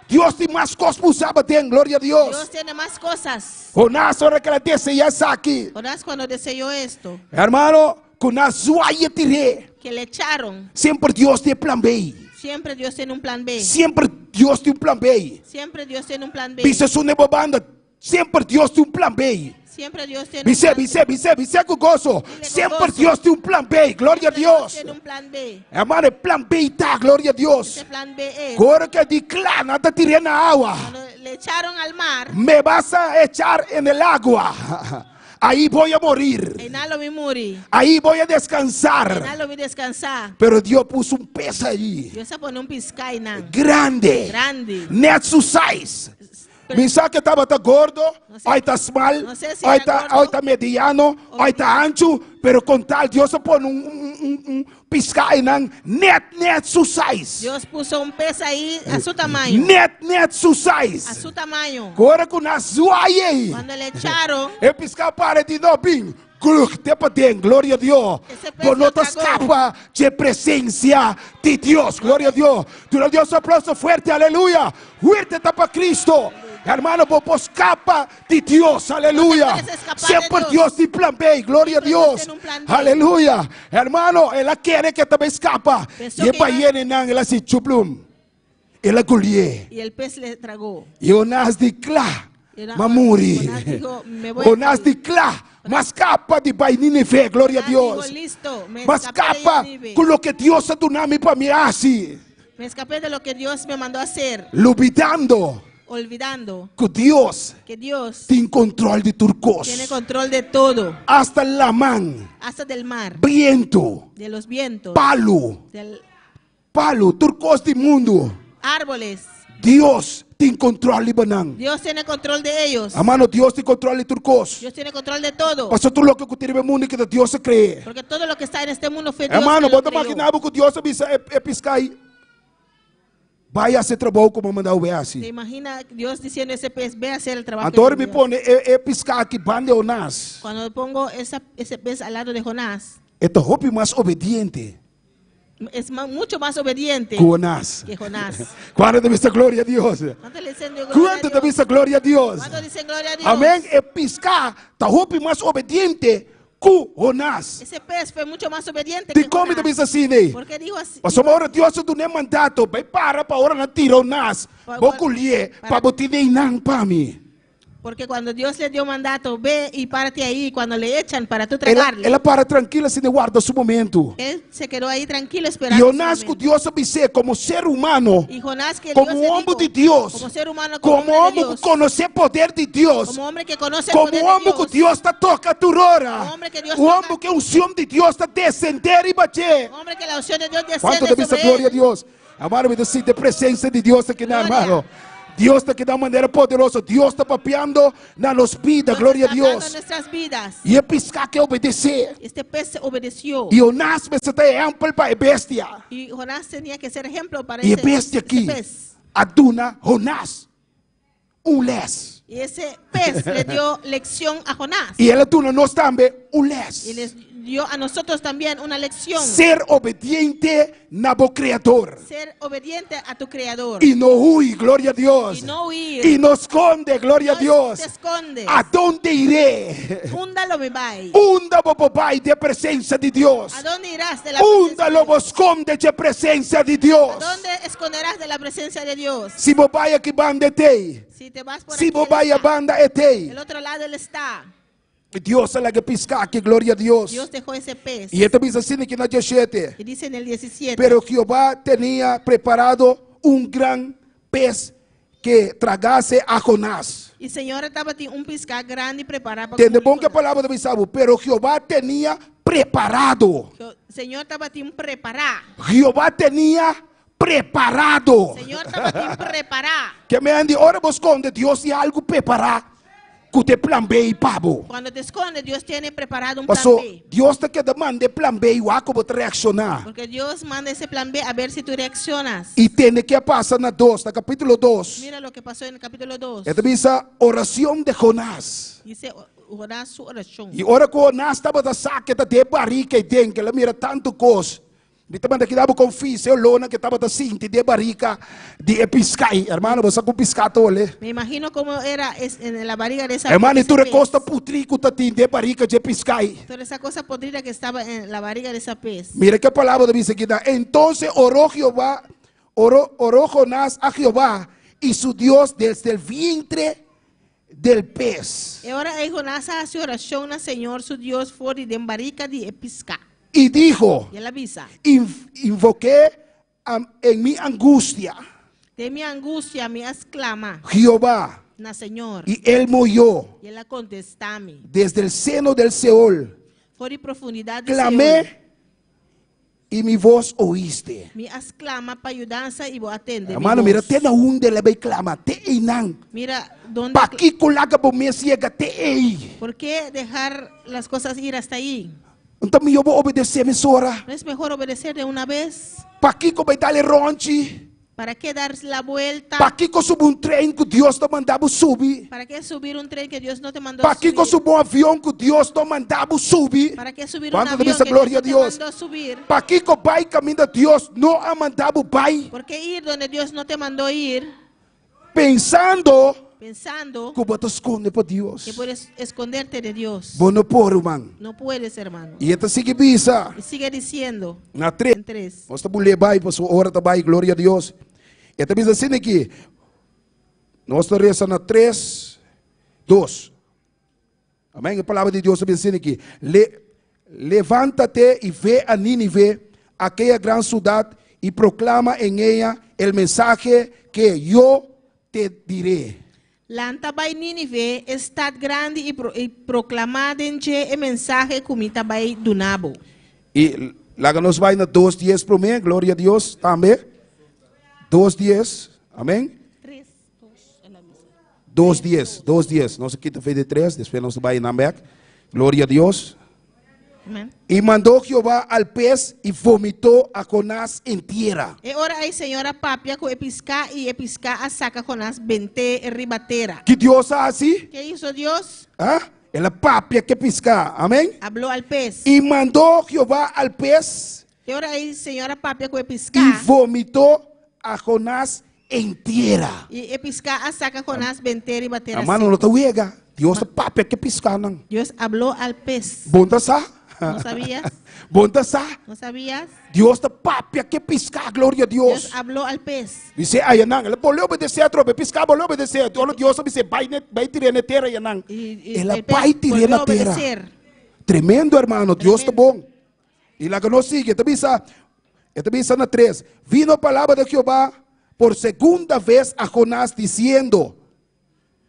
Speaker 4: Dios tin mas kos pa usa bo den, gloria a Dios.
Speaker 5: Dios tiene más cosas.
Speaker 4: Jonás ora ku el a deseá esaki.
Speaker 5: Jonás cuando deseó esto,
Speaker 4: Hermano, ku nan a zwai tir'é.
Speaker 5: que le echaron,
Speaker 4: Semper Dios tin plan B.
Speaker 5: siempre Dios tiene un plan B.
Speaker 4: Semper Dios tin un plan B.
Speaker 5: Siempre Dios tiene un plan B.
Speaker 4: Bisa esun den bo banda, semper Dios tin un plan B.
Speaker 5: Siempre Dios tiene un
Speaker 4: Bis'é,
Speaker 5: plan B.
Speaker 4: bis'é, bis'é, bis'é ku goso.
Speaker 5: Dile con
Speaker 4: Semper
Speaker 5: gozo.
Speaker 4: Dios tin un plan B. Gloria a
Speaker 5: Siempre Dios
Speaker 4: Dios.
Speaker 5: tiene un plan B.
Speaker 4: Hermano, e plan B ta, gloria a Dios.
Speaker 5: Ese plan B es
Speaker 4: Ora ku e di kla, nan ta tir'é na awa.
Speaker 5: cuando le echaron al mar,
Speaker 4: Me vas a echar en el agua. Ahí voy a morir.
Speaker 5: Einan lo mi muri.
Speaker 4: Ahí voy a descansar.
Speaker 5: Einan lo mi deskansá.
Speaker 4: Pero Dios puso un pez allí.
Speaker 5: Dios a pone un piská einan.
Speaker 4: Grande.
Speaker 5: Grandi.
Speaker 4: Net su size. Mi sa ku e tabata gordo,
Speaker 5: No sé-
Speaker 4: òf ta smal,
Speaker 5: no sé si
Speaker 4: òf
Speaker 5: era
Speaker 4: ta,
Speaker 5: gordo.
Speaker 4: òf ta mediano, òf ta anchu, pero kon tal Dios a pone un, un, un, un piská einan net net su size.
Speaker 5: Dios puso un pez ahí a su tamaño.
Speaker 4: Net net su
Speaker 5: A
Speaker 4: size.
Speaker 5: su tamaño.
Speaker 4: Ora ku nan a zwai ei.
Speaker 5: Cuando le echaron,
Speaker 4: E piská para di no bin. Glug, te paden, gloria a Dios.
Speaker 5: Ese pez
Speaker 4: Bo no
Speaker 5: lo
Speaker 4: ta
Speaker 5: tragó.
Speaker 4: skapa dje presensia di Dios. Gloria a Dios. Duna Dios un aplauso fuerte, aleluya. Fuerte ta pa Cristo. Hermano, bo por skapa di Dios, aleluya.
Speaker 5: No te puedes escapar de
Speaker 4: Semper
Speaker 5: Dios.
Speaker 4: Dios tin plan B, gloria a
Speaker 5: Siempre Dios
Speaker 4: Dios.
Speaker 5: tiene un plan B.
Speaker 4: Aleluya. Hermano, el a kere ku e ta bai skapa.
Speaker 5: Pensó
Speaker 4: I e
Speaker 5: que
Speaker 4: pa
Speaker 5: iba-
Speaker 4: yena einan, el a hasi chuplum. El a gulié.
Speaker 5: Y el pez le tragó.
Speaker 4: I Jonás di kla,
Speaker 5: Jonás-
Speaker 4: m'a muri.
Speaker 5: Jonás dijo, "Me voy a
Speaker 4: Jonás
Speaker 5: morir".
Speaker 4: di kla, m'a skapa di bai Nínive, gloria a
Speaker 5: Jonás dijo,
Speaker 4: Dios.
Speaker 5: listo, me
Speaker 4: M'a
Speaker 5: escapé de
Speaker 4: skapa
Speaker 5: Nínive.
Speaker 4: ku loke Dios a duna mi pa mi hasi.
Speaker 5: Me escapé de lo que Dios me mandó a hacer,
Speaker 4: Lubidando
Speaker 5: olvidando
Speaker 4: ku Dios
Speaker 5: que Dios
Speaker 4: tin kontròl di tur kos.
Speaker 5: tiene control de todo,
Speaker 4: Hasta laman,
Speaker 5: hasta del mar,
Speaker 4: bientu,
Speaker 5: de los vientos,
Speaker 4: palu,
Speaker 5: del
Speaker 4: palu, tur kos di mundu.
Speaker 5: árboles.
Speaker 4: Dios tin control riba nan.
Speaker 5: Dios tiene control de ellos.
Speaker 4: Hermano, Dios tin control di tur kos.
Speaker 5: Dios tiene control de todo.
Speaker 4: Paso tur loke ku tin riba mundu aki ta Dios a kre'é.
Speaker 5: Porque todo lo que está en este mundo fue Dios
Speaker 4: Hermano,
Speaker 5: que lo
Speaker 4: bo ta
Speaker 5: creó.
Speaker 4: imaginá ku Dios a bisa e, e piská ei. Bai hasi e trabou ku mi a manda bo
Speaker 5: ¿Te
Speaker 4: hasi.
Speaker 5: imagina Dios diciendo a ese pez, ve a hacer el trabajo? que
Speaker 4: Anto
Speaker 5: te
Speaker 4: mi
Speaker 5: envió"?
Speaker 4: pone e, e piská aki banda di Jonás.
Speaker 5: Cuando pongo esa, ese pez al lado de Jonás,
Speaker 4: E ta hopi mas obediente
Speaker 5: es mucho más obediente
Speaker 4: ku Jonás.
Speaker 5: que Jonás.
Speaker 4: Kuantu ta bisa gloria na Dios?
Speaker 5: ¿Cuánto le dicen gloria a
Speaker 4: Kuantu ta
Speaker 5: Dios?
Speaker 4: bisa gloria na Dios?
Speaker 5: ¿Cuánto dicen gloria a Dios?
Speaker 4: Amèn. E piská ta hopi mas obediente ku Jonás.
Speaker 5: Ese pez fue mucho más obediente
Speaker 4: Di
Speaker 5: que
Speaker 4: kon mi ta
Speaker 5: Jonás.
Speaker 4: bisa asina, ne?
Speaker 5: ¿Por qué dijo así?
Speaker 4: Pasobra ora Dios a dun'é mandato, bai para pa ora nan tira Jonás, bo gulié, pa bo tin'é einan pa mi.
Speaker 5: Porque cuando Dios le dio mandato, ve y párate ahí, cuando le echan para tú
Speaker 4: El a,
Speaker 5: tragarle.
Speaker 4: el a para trankil asina warda su momento.
Speaker 5: Él se quedó ahí tranquilo esperando. su
Speaker 4: Jonás ku
Speaker 5: momento.
Speaker 4: Dios a bis'é komo ser humano,
Speaker 5: Y Jonás que
Speaker 4: komo
Speaker 5: Dios le
Speaker 4: hòmber
Speaker 5: dijo,
Speaker 4: di Dios,
Speaker 5: como ser humano, como
Speaker 4: komo
Speaker 5: hombre de
Speaker 4: hòmber ku
Speaker 5: Dios,
Speaker 4: konosé poder di Dios,
Speaker 5: como hombre que conoce el
Speaker 4: komo
Speaker 5: poder de
Speaker 4: hòmber ku
Speaker 5: Dios,
Speaker 4: Dios ta toka tur ora,
Speaker 5: Como hombre que Dios
Speaker 4: un
Speaker 5: toca-
Speaker 4: hòmber ku unshon di Dios ta desendé riba dje.
Speaker 5: un hombre que la unción de Dios
Speaker 4: Kuantu
Speaker 5: desciende
Speaker 4: ta bisa
Speaker 5: sobre
Speaker 4: gloria
Speaker 5: él.
Speaker 4: na Dios? Hermano, mi ta sinti e presensia di Dios aki,
Speaker 5: Gloria.
Speaker 4: hermano. Dios ta aki di manera poderoso. Dios ta papiando na nos bida,
Speaker 5: Dios
Speaker 4: gloria
Speaker 5: está
Speaker 4: a
Speaker 5: hablando
Speaker 4: Dios.
Speaker 5: en nuestras vidas.
Speaker 4: I e piská ke obedesé.
Speaker 5: Este pez obedeció.
Speaker 4: I Jonás mester ta ehèmpel pa e bestia.
Speaker 5: Y Jonás tenía que ser ejemplo para
Speaker 4: I e
Speaker 5: ese,
Speaker 4: bestia
Speaker 5: ese
Speaker 4: aki
Speaker 5: pez.
Speaker 4: a duna Jonás un lès.
Speaker 5: Y ese pez le dio lección a Jonás.
Speaker 4: I el a duna nos tambe un lès.
Speaker 5: Y les dio a nosotros también una lección.
Speaker 4: Ser obediente na bo Kreador.
Speaker 5: Ser obediente a tu creador.
Speaker 4: I no hui, gloria na Dios.
Speaker 5: Y no huir.
Speaker 4: I no skonde, gloria na
Speaker 5: No
Speaker 4: Dios.
Speaker 5: te escondes.
Speaker 4: ¿A dónde iré?
Speaker 5: Unda lo mi bai.
Speaker 4: Unda bo por bai di e presensia di Dios?
Speaker 5: ¿A dónde irás de la
Speaker 4: Unda
Speaker 5: presencia
Speaker 4: lo
Speaker 5: de
Speaker 4: bo
Speaker 5: Dios?
Speaker 4: skonde di e presensia di Dios?
Speaker 5: ¿A dónde esconderás de la presencia de Dios?
Speaker 4: Si bo bai aki banda e t'ei.
Speaker 5: Si te vas por
Speaker 4: Si
Speaker 5: aquí,
Speaker 4: bo
Speaker 5: él
Speaker 4: bai
Speaker 5: está.
Speaker 4: banda e t'ei.
Speaker 5: El otro lado él está.
Speaker 4: Dios a laga e piská aki, gloria na Dios.
Speaker 5: Dios dejó ese pez.
Speaker 4: I e ta bisa asina aki na 17.
Speaker 5: Y dice en el 17.
Speaker 4: Pero Jehová tenía preparado un gran pez que tragase a Jonás.
Speaker 5: I Señor tabatin un piská grandi prepará pa
Speaker 4: Tende
Speaker 5: guli
Speaker 4: bon ke
Speaker 5: Jonás.
Speaker 4: palabra ta bisa bo, pero Jehová tenía preparado.
Speaker 5: Señor tabatin prepará.
Speaker 4: Jehová tenía preparado.
Speaker 5: Señor tabatin prepará.
Speaker 4: Ke men di ora bo skonde Dios tin algu prepará ku ta e plan B pa bo.
Speaker 5: Cuando te esconde, Dios tiene preparado un plan
Speaker 4: Paso
Speaker 5: B.
Speaker 4: Dios ta keda manda e plan B wak ku bo ta reakshoná.
Speaker 5: Porque Dios manda ese plan B a ver si tú reaccionas.
Speaker 4: I tende ke a pasa na dos, na kapítulo dos.
Speaker 5: Mira lo que pasó en el capítulo 2.
Speaker 4: E ta bisa orashon de Jonás.
Speaker 5: Dice Jonás su oración.
Speaker 4: I ora ku Jonás tabata sa ke ta den e barika ei den, ke el a mira tantu kos, Mi ta manda keda bo konfis e olónan ke tabata sinti den e barika di e piskai. Hermano, bo sa ku piská ta ole?
Speaker 5: Me imagino como era es en la barriga de esa
Speaker 4: Hermano, i
Speaker 5: ese
Speaker 4: tur e
Speaker 5: pez.
Speaker 4: kos ta putrí ku ta tin den e barika dje piskai.
Speaker 5: Toda esa cosa podrida que estaba en la barriga de esa pez.
Speaker 4: Mira ke palabra ta bisa akinan, Entonces oró Jehová, oró, oró Jonás a Jehová y su Dios desde el vientre del pez.
Speaker 5: E ora ei Jonás a hasi orashon na Señor su Dios for di den barika di e piská.
Speaker 4: Y dijo,
Speaker 5: I el a bisa.
Speaker 4: Invoqué a en mi angustia.
Speaker 5: Den mi angustia mi a sklama.
Speaker 4: Jehová.
Speaker 5: Na Señor.
Speaker 4: Y él me oyó.
Speaker 5: I el a kontestá mi.
Speaker 4: Desde el seno del Seol.
Speaker 5: For di profundidat di Seol.
Speaker 4: Clamé y mi voz oíste.
Speaker 5: Mi a sklama pa yudansa i bo a tende mi
Speaker 4: Hermano, mira
Speaker 5: bos.
Speaker 4: te na unda el a bay clama, te einan.
Speaker 5: Mira donde
Speaker 4: Pakiko laga bo mes yega te ei?
Speaker 5: ¿Por qué dejar las cosas ir hasta ahí?
Speaker 4: No ta mihó bo obedesé mesora?
Speaker 5: ¿No es mejor obedecer de una vez?
Speaker 4: Pakiko bai dal e ronchi?
Speaker 5: ¿Para qué dar la vuelta?
Speaker 4: Pakiko subi un tren ku Dios no manda bo subi?
Speaker 5: ¿Para qué subir un tren que Dios no te mandó a
Speaker 4: Pakiko
Speaker 5: subir?
Speaker 4: subi un avion ku Dios no manda bo subi?
Speaker 5: ¿Para qué subir un
Speaker 4: Kuantu ta
Speaker 5: avión
Speaker 4: bisa
Speaker 5: que
Speaker 4: gloria
Speaker 5: Dios
Speaker 4: a
Speaker 5: no te
Speaker 4: Dios?
Speaker 5: mandó a subir?
Speaker 4: Pakiko bai kaminda Dios no a manda bo bai?
Speaker 5: ¿Por qué ir donde Dios no te mandó ir?
Speaker 4: Pensando
Speaker 5: Pensando
Speaker 4: ku bo ta skonde pa Dios.
Speaker 5: que puedes esconderte de Dios.
Speaker 4: Bo no por, ruman.
Speaker 5: No puedes, hermano.
Speaker 4: I e ta sigui bisa.
Speaker 5: Y sigue diciendo.
Speaker 4: Na tres.
Speaker 5: En tres.
Speaker 4: Nos ta bule bai pasobra ora ta bai, gloria a Dios. E ta bisa asina aki. Nos ta resa na tres, dos. Amén. E palabra di Dios ta bisa asina aki. Le, levántate y ve a Nínive, aquella gran ciudad, y proclama en ella el mensaje que yo te diré.
Speaker 5: Lanta bai Nínive, e stat grandi, i pro, i proklamá den dje e mensahe ku mi ta bai duna bo.
Speaker 4: I laga nos bai na dos dies promé, gloria a Dios, tambe. Dos dies, amén.
Speaker 5: Tres, dos, el a bisa.
Speaker 4: Dos dies, dos dies. Nos a kita fe di tres, despues nos ta bai nan bek. Gloria a Dios.
Speaker 5: Amén.
Speaker 4: Y mandó Jehová al pez y vomitó a Jonás en tierra.
Speaker 5: E ora ei Señor a papia ku e piská i e piská a saka Jonás bent'é riba tera.
Speaker 4: Ki Dios a hasi?
Speaker 5: Ke hizo Dios?
Speaker 4: Ah? El a papia ku e piská. Amén.
Speaker 5: Habló al pez.
Speaker 4: Y mandó Jehová al pez
Speaker 5: E ora ei Señor a papia ku e piská.
Speaker 4: y vomitó a Jonás en tierra.
Speaker 5: I e piská a saka Jonás bent'é riba tera
Speaker 4: Hermano,
Speaker 5: seku.
Speaker 4: no ta wega. Dios ta papia ku e piskánan.
Speaker 5: Dios habló al pez.
Speaker 4: Bo no ta sa?
Speaker 5: No sabías?
Speaker 4: Bo no ta sa?
Speaker 5: No sabías?
Speaker 4: Dios ta papia ku e piská, gloria a Dios.
Speaker 5: Dios habló al pez.
Speaker 4: Dice ayanan, el a bolbe obedesé atrobe, e piská bolbe obedesé. Ora Dios a bis'é, bai, bai tir'é na tera ayanan.
Speaker 5: Y, y
Speaker 4: El a
Speaker 5: el pez
Speaker 4: bai tir'é
Speaker 5: volvió
Speaker 4: na
Speaker 5: a
Speaker 4: tera.
Speaker 5: obedecer.
Speaker 4: Tremendo, hermano. Dios ta
Speaker 5: Tremendo.
Speaker 4: bon. I laga nos sigui. E ta bisa, e ta bisa na tres. Vino palabra de Jehová por segunda vez a Jonás diciendo.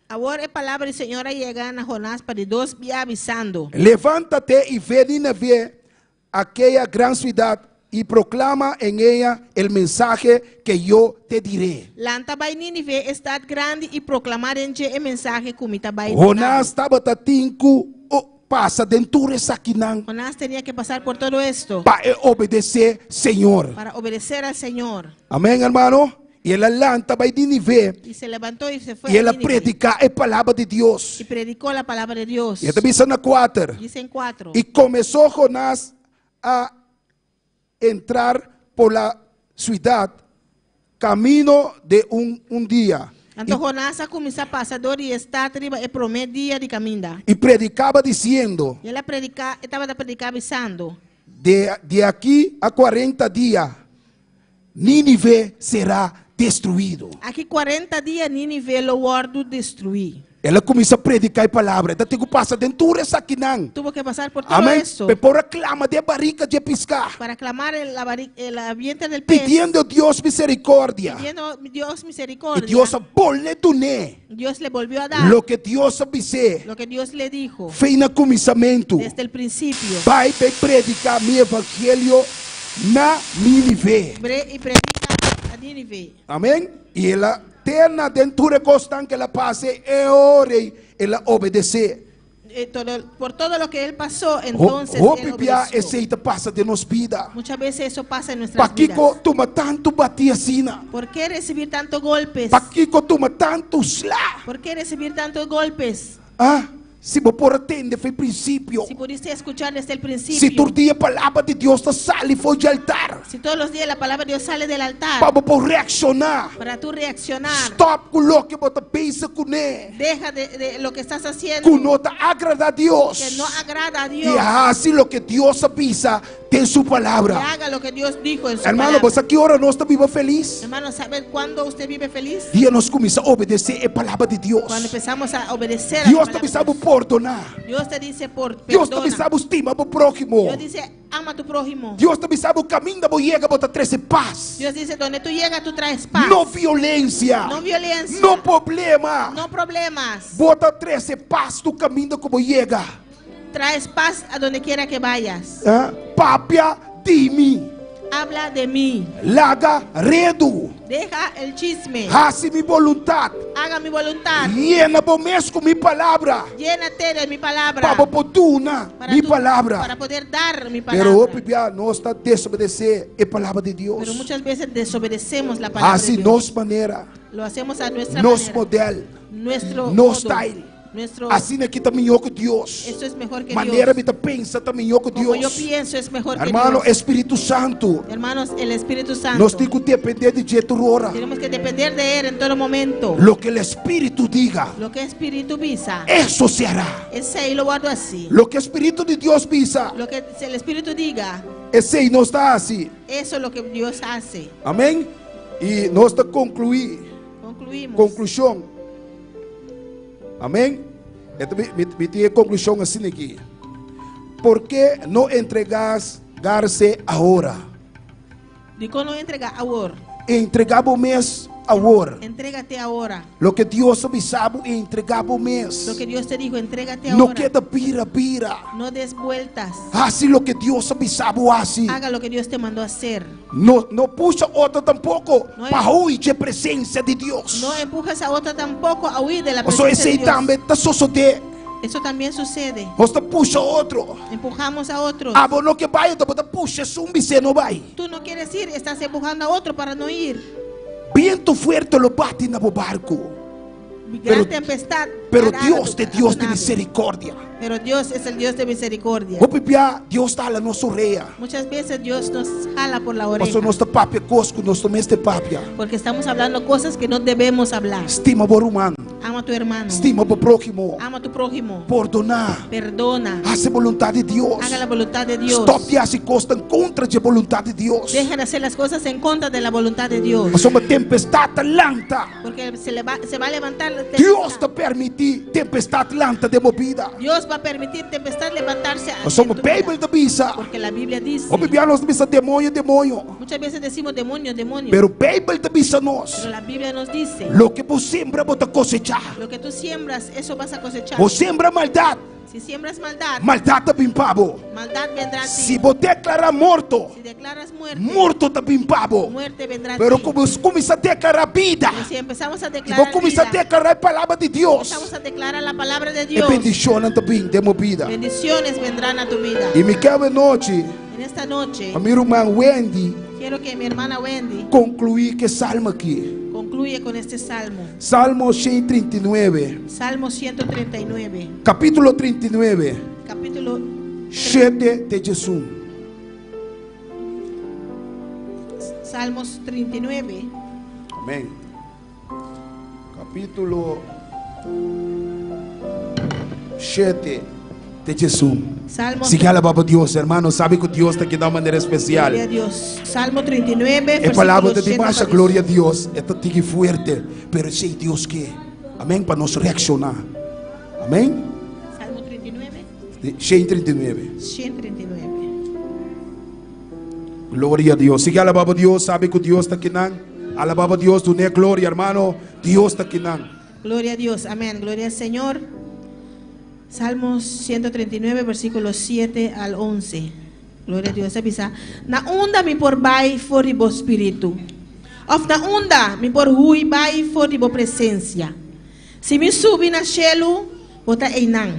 Speaker 5: Awor e palabra di Señor a yega na Jonás pa di dos bia bisando.
Speaker 4: Levántate y ve a Nínive, aquella gran ciudad, y proclama en ella el mensaje que yo te diré.
Speaker 5: Lanta bai Nínive, e stat grandi, i proklamá den dje e mensahe ku mi ta bai duna.
Speaker 4: Jonás tabata tin ku pasa den tur esakinan.
Speaker 5: Jonás tenía que pasar por todo esto.
Speaker 4: Pa e obedesé Señor.
Speaker 5: Para obedecer al Señor.
Speaker 4: Amén, hermano. I el a lanta bai Nínive.
Speaker 5: Y se levantó y se fue
Speaker 4: I el
Speaker 5: a
Speaker 4: a
Speaker 5: Nínive.
Speaker 4: prediká e palabra di Dios.
Speaker 5: Y predicó la palabra de Dios.
Speaker 4: I e ta bisa na kuater.
Speaker 5: Dice en cuatro.
Speaker 4: Y comenzó Jonás a entrar por la ciudad camino de un, un día.
Speaker 5: Anto Jonás a kuminsá pasa dor di e stat riba e promé dia di kaminda.
Speaker 4: Y predicaba diciendo.
Speaker 5: I el a prediká, e tabata prediká bisando.
Speaker 4: De, de aquí a 40 días, Nínive será destruido.
Speaker 5: Aki 40 dia Nínive lo wòrdu destruí.
Speaker 4: El a kuminsá prediká e palabra. E ta tin ku pasa den tur esakinan.
Speaker 5: Tuvo que pasar por todo
Speaker 4: Amèn.
Speaker 5: eso.
Speaker 4: P'e por a klama den e barika dje piská.
Speaker 5: Para clamar en la, barri- en la vientre del pez.
Speaker 4: Pidiendo Dios miserikòrdia.
Speaker 5: Pidiendo Dios
Speaker 4: I
Speaker 5: misericordia.
Speaker 4: Dios a bolbe dun'é
Speaker 5: Dios le volvió a dar
Speaker 4: loke Dios a bis'é
Speaker 5: lo que Dios le dijo
Speaker 4: for di na kuminsamentu.
Speaker 5: desde el principio.
Speaker 4: Bai bai prediká mi evangelio na Nínive.
Speaker 5: Bre y predica a Nínive.
Speaker 4: Amèn. I el a terna den tur e kosnan ku el a pasa e ora ei, el a obedesé.
Speaker 5: Eh, todo- por todo lo que él pasó, entonces él
Speaker 4: Hopi bia
Speaker 5: obedeció.
Speaker 4: esei ta pasa den nos bida.
Speaker 5: Muchas veces eso pasa en nuestras
Speaker 4: Pakiko
Speaker 5: vidas.
Speaker 4: tuma tantu bati asina?
Speaker 5: ¿Por qué recibir tantos golpes?
Speaker 4: Pakiko tuma tantu sla?
Speaker 5: ¿Por qué recibir tantos golpes?
Speaker 4: Ah, si bo por a tende for di prinsipio.
Speaker 5: Si pudiste escuchar desde el
Speaker 4: Si
Speaker 5: principio.
Speaker 4: tur dia palabra di Dios ta sali for di altar.
Speaker 5: Si todos los días la palabra de Dios sale del altar
Speaker 4: Pa bo por reakshoná.
Speaker 5: para tú reaccionar.
Speaker 4: Stòp ku loke bo ta bezig kuné.
Speaker 5: Deja de lo que estás haciendo
Speaker 4: Ku no ta agradá Dios.
Speaker 5: que no agrada a
Speaker 4: I
Speaker 5: Dios.
Speaker 4: hasi loke Dios a bisa den su
Speaker 5: Y
Speaker 4: palabra.
Speaker 5: haga lo que Dios dijo en su
Speaker 4: Hermano,
Speaker 5: palabra.
Speaker 4: bo sa ki ora nos ta biba felis?
Speaker 5: Hermano, ¿sabe cuándo usted vive feliz?
Speaker 4: Dia nos kuminsá obedesé e palabra di Dios.
Speaker 5: Cuando empezamos a obedecer a la
Speaker 4: Dios ta
Speaker 5: palabra
Speaker 4: bisa
Speaker 5: de
Speaker 4: bo
Speaker 5: Dios.
Speaker 4: pordoná.
Speaker 5: Dios te dice por
Speaker 4: Dios ta
Speaker 5: perdona.
Speaker 4: bisa bo stima bo próhimo.
Speaker 5: Dios dice, ama a tu prójimo.
Speaker 4: Dios ta bisa bo kaminda bo yega bo ta trese pas.
Speaker 5: Dios dice, donde tú llegas, tú traes paz.
Speaker 4: No violensia.
Speaker 5: No violencia.
Speaker 4: No problema.
Speaker 5: No problemas.
Speaker 4: Bo ta trese pas tur kaminda ku bo yega.
Speaker 5: Traes paz a donde quiera que vayas.
Speaker 4: Ah, Papia di mi.
Speaker 5: Habla de mí.
Speaker 4: Laga redu.
Speaker 5: Deja el chisme.
Speaker 4: Hasi mi boluntat.
Speaker 5: Haga mi voluntad.
Speaker 4: Yena bo mes ku mi palabra.
Speaker 5: Llénate de mi palabra.
Speaker 4: Pa bo por duna
Speaker 5: Para
Speaker 4: mi
Speaker 5: tú-
Speaker 4: palabra.
Speaker 5: Para poder dar mi palabra.
Speaker 4: Pero hopi bia nos ta desobedesé e palabra di Dios.
Speaker 5: Pero muchas veces desobedecemos la palabra
Speaker 4: Hasi
Speaker 5: de Dios.
Speaker 4: nos manera,
Speaker 5: Lo hacemos a nuestra
Speaker 4: nos
Speaker 5: manera.
Speaker 4: modelo,
Speaker 5: Nuestro
Speaker 4: nos
Speaker 5: modo,
Speaker 4: style.
Speaker 5: Nuestro,
Speaker 4: Asina aki ta mihó ku Dios.
Speaker 5: Eso es mejor que
Speaker 4: Manera
Speaker 5: Dios.
Speaker 4: mi ta pensa ta mihó ku
Speaker 5: Como yo
Speaker 4: Dios.
Speaker 5: pienso es mejor que
Speaker 4: Hermano,
Speaker 5: Dios.
Speaker 4: Spiritu Santu.
Speaker 5: Hermanos, el Espíritu Santo.
Speaker 4: Nos tin ku dependé di dje tur ora.
Speaker 5: Tenemos que depender de Él en todo momento.
Speaker 4: Loke Spiritu diga,
Speaker 5: Lo que Espíritu bisa,
Speaker 4: eso se hará.
Speaker 5: esei lo wòrdu hasí.
Speaker 4: Loke Spiritu di Dios bisa,
Speaker 5: Lo que el Espíritu diga,
Speaker 4: esei nos ta hasi.
Speaker 5: eso es lo que Dios hace.
Speaker 4: Amèn? I nos ta konkluí.
Speaker 5: Concluimos.
Speaker 4: Konklushon. Amèn? Anto, mi tin konklushon asina aki. ¿Por qué no entregarse ahora?
Speaker 5: Dikon no entregá awor.
Speaker 4: Entregá bo mes awor.
Speaker 5: Entrégate ahora.
Speaker 4: Loke Dios a bisa bo, entregá bo mes.
Speaker 5: Lo que Dios te dijo, entrégate
Speaker 4: No
Speaker 5: ahora.
Speaker 4: keda bira bira.
Speaker 5: No des vueltas.
Speaker 4: Hasi loke Dios a bisa bo hasi.
Speaker 5: Haga lo que Dios te mandó a hacer.
Speaker 4: No, no pusha otro tampoko
Speaker 5: No
Speaker 4: pa hui di presensia di Dios.
Speaker 5: No empujes a otro tampoco a huir de la
Speaker 4: O so
Speaker 5: presencia de
Speaker 4: esei
Speaker 5: Dios.
Speaker 4: tambe ta sosodé.
Speaker 5: Eso también sucede.
Speaker 4: Nos ta pusha otro.
Speaker 5: Empujamos a otros.
Speaker 4: Abo no ke bai, bo ta pusha esun bis'é no bai.
Speaker 5: Tú no quieres ir, estás empujando a otro para no ir.
Speaker 4: Bientu fuerte lo bati na bo barku.
Speaker 5: Gran
Speaker 4: Pero-
Speaker 5: tempestad.
Speaker 4: Pero
Speaker 5: hará a
Speaker 4: Dios
Speaker 5: tu-
Speaker 4: ta
Speaker 5: a tu
Speaker 4: Dios di
Speaker 5: nave.
Speaker 4: miserikòrdia.
Speaker 5: Pero Dios es el Dios de misericordia.
Speaker 4: Hopi bia Dios ta hala nos orea.
Speaker 5: Muchas veces Dios nos jala por la oreja.
Speaker 4: Paso nos ta papia kos ku nos no mester papia.
Speaker 5: Porque estamos hablando cosas que no debemos hablar.
Speaker 4: Stima bo ruman.
Speaker 5: Ama a tu hermano.
Speaker 4: Stima bo próhimo.
Speaker 5: Ama a tu prójimo.
Speaker 4: Pordoná.
Speaker 5: Perdona.
Speaker 4: Hasi boluntat di Dios.
Speaker 5: Haga la voluntad de Dios.
Speaker 4: Stòp di hasi kos kontra di boluntat di Dios.
Speaker 5: Deja de hacer las cosas en contra de la voluntad de Dios.
Speaker 4: Pasobra tempestat ta lanta.
Speaker 5: Porque se, le va, se va a levantar la tempestad.
Speaker 4: Dios ta permití tempestat lanta den bo bida.
Speaker 5: Dios va a permitir tempestad levantarse. en
Speaker 4: Pasobra
Speaker 5: tu vida.
Speaker 4: Beibel ta bisa.
Speaker 5: Porque la Biblia dice.
Speaker 4: Hopi bia nos ta bisa demoño, demoño.
Speaker 5: Muchas veces decimos demonio, demonio.
Speaker 4: Pero Beibel ta bisa nos.
Speaker 5: Pero la Biblia nos dice.
Speaker 4: Loke bo sembra, bo ta kosechá.
Speaker 5: Lo que tú siembras, eso vas a cosechar.
Speaker 4: Bo sembra maldat,
Speaker 5: Si siembras maldad,
Speaker 4: maldat ta bin pa bo.
Speaker 5: maldad vendrá a ti.
Speaker 4: Si bo deklará morto,
Speaker 5: Si declaras muerte,
Speaker 4: morto ta bin pa bo.
Speaker 5: muerte vendrá a
Speaker 4: Pero
Speaker 5: ti.
Speaker 4: ku bo kuminsá deklará bida,
Speaker 5: Pero si empezamos a
Speaker 4: si bo
Speaker 5: declarar
Speaker 4: kuminsá
Speaker 5: vida,
Speaker 4: deklará e palabra di Dios,
Speaker 5: empezamos a declarar la palabra de
Speaker 4: e
Speaker 5: Dios,
Speaker 4: bendishonnan ta bin den bo bida.
Speaker 5: bendiciones vendrán a tu vida.
Speaker 4: I mi ke awe nochi,
Speaker 5: En esta noche,
Speaker 4: pa mi ruman Wendy
Speaker 5: quiero que mi hermana Wendy
Speaker 4: konkluí ku e salmo aki.
Speaker 5: concluya con este salmo.
Speaker 4: Salmo 139,
Speaker 5: Salmo 139,
Speaker 4: kapítulo 39,
Speaker 5: capítulo
Speaker 4: 7 te 11.
Speaker 5: Salmos 39,
Speaker 4: Amèn. Kapítulo 7 te 11.
Speaker 5: Salmo
Speaker 4: Sigui alabá Dios, ruman. Sabe ku Dios ta aki di un manera spesial.
Speaker 5: Gloria a Dios. Salmo 39,
Speaker 4: E palabra
Speaker 5: versículo
Speaker 4: di
Speaker 5: 7
Speaker 4: masha
Speaker 5: pa
Speaker 4: gloria na Dios. E ta tiki fuerte, pero esei Dios ke. Amèn, pa nos reakshoná. Amèn.
Speaker 5: Salmo 39.
Speaker 4: 139.
Speaker 5: 139.
Speaker 4: Gloria a Dios. Sigui alabá bo Dios, sabi ku Dios ta kinan. Alabá bo Dios, dun'é gloria, hermano. Dios ta kinan.
Speaker 5: Gloria a Dios. Amén. Gloria al Señor. Salmos 139, versículos 7 al 11. Gloria a Dios. Ta bisa, Na unda mi por bai for di bo spiritu? Òf na unda mi por hui bai for di bo presensia? Si mi subi na shelu, bo ta einan.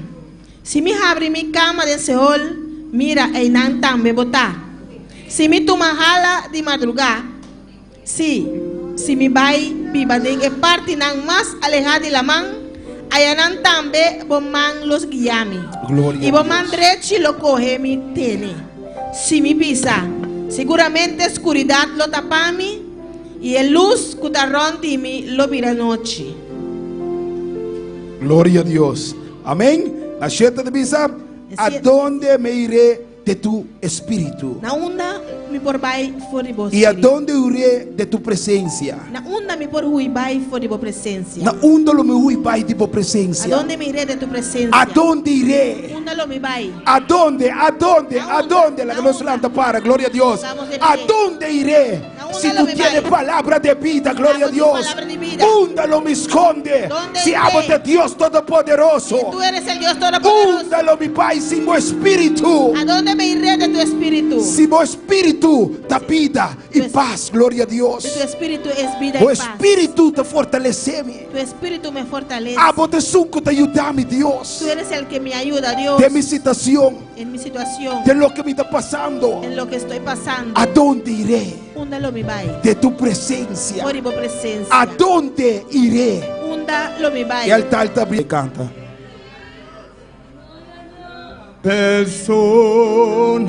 Speaker 5: Si mi habri mi kama den Seol, mira, einan tambe bo ta. Si mi tuma hala di madrugá, sí, si mi bai biba den e partinan mas alehá di laman, ayanan tambe bo man lo guia mi,
Speaker 4: Gloria
Speaker 5: i
Speaker 4: a
Speaker 5: bo man
Speaker 4: Dios.
Speaker 5: drechi lo kohe mi tene. Si mi bisa, Siguramente skuridat lo tapa mi, i e lus ku ta rònt di mi lo bira nochi.
Speaker 4: Gloria a Dios. Amén. Na shete ta bisa, A donde me iré de tu espíritu?
Speaker 5: Na unda mi por bai for di bo
Speaker 4: I a
Speaker 5: spiritu?
Speaker 4: donde huiré de tu presencia?
Speaker 5: Na unda mi por hui bai for di bo presensia?
Speaker 4: Na unda lo mi hui bai di bo
Speaker 5: A
Speaker 4: presencia?
Speaker 5: donde mi iré de tu presensia?
Speaker 4: A donde iré?
Speaker 5: Unda lo mi bai?
Speaker 4: A donde? A donde?
Speaker 5: Na
Speaker 4: A
Speaker 5: unda?
Speaker 4: donde? Laga
Speaker 5: Na
Speaker 4: nos
Speaker 5: unda?
Speaker 4: lanta para, gloria a Dios.
Speaker 5: Vamos de
Speaker 4: A
Speaker 5: pie.
Speaker 4: donde iré?
Speaker 5: Na unda
Speaker 4: Si
Speaker 5: lo
Speaker 4: tú
Speaker 5: mi
Speaker 4: tienes
Speaker 5: bai?
Speaker 4: palabra de vida, gloria a
Speaker 5: Abo tin
Speaker 4: Dios.
Speaker 5: palabra di bida.
Speaker 4: Unda lo mi esconde?
Speaker 5: Donde
Speaker 4: Si
Speaker 5: iré?
Speaker 4: abo ta Dios Todopoderoso.
Speaker 5: Si tú eres el Dios Todopoderoso.
Speaker 4: Unda lo mi bai sin bo espíritu?
Speaker 5: ¿A dónde me iré de tu espíritu?
Speaker 4: Si bo espíritu ta bida i
Speaker 5: Tu es-
Speaker 4: pas, gloria a Dios.
Speaker 5: Si tu espíritu es vida
Speaker 4: Bo
Speaker 5: y paz.
Speaker 4: espíritu ta fortalesé mi.
Speaker 5: Tu espíritu me fortalece.
Speaker 4: Abo ta esun ku ta yuda mi, Dios.
Speaker 5: Tú eres el que me ayuda, Dios.
Speaker 4: Den mi situashon,
Speaker 5: En mi situación.
Speaker 4: den loke mi ta pasando.
Speaker 5: En lo que estoy pasando.
Speaker 4: A donde iré?
Speaker 5: Unda lo mi bai?
Speaker 4: De tu presencia.
Speaker 5: For di bo presensia.
Speaker 4: A donde iré?
Speaker 5: Unda lo mi bai?
Speaker 4: E altar ta habrí. Kanta.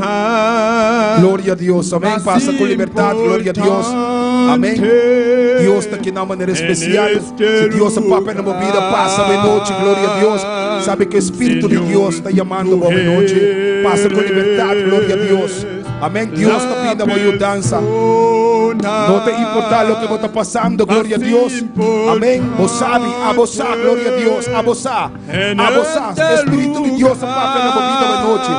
Speaker 6: Persona.
Speaker 4: Gloria a Dios. Amén. Pasa con libertad. Gloria a Dios. Amén. Dios ta aki na un manera especial. Si Dios a papia na bo bida, pasa awe nochi. Gloria a Dios. Sabe ku e Spiritu di Dios ta yamando bo awe nochi. Pasa ku libertad. Gloria a Dios. Amén. Dios ta bini na bo yudansa. No ta importa loke bo ta pasando. Gloria a Dios. Amén. Bo sabi. Abo sa. Gloria a Dios. Abo sa. Abo sa. E Spiritu di Dios a papia na bo bida awe nochi.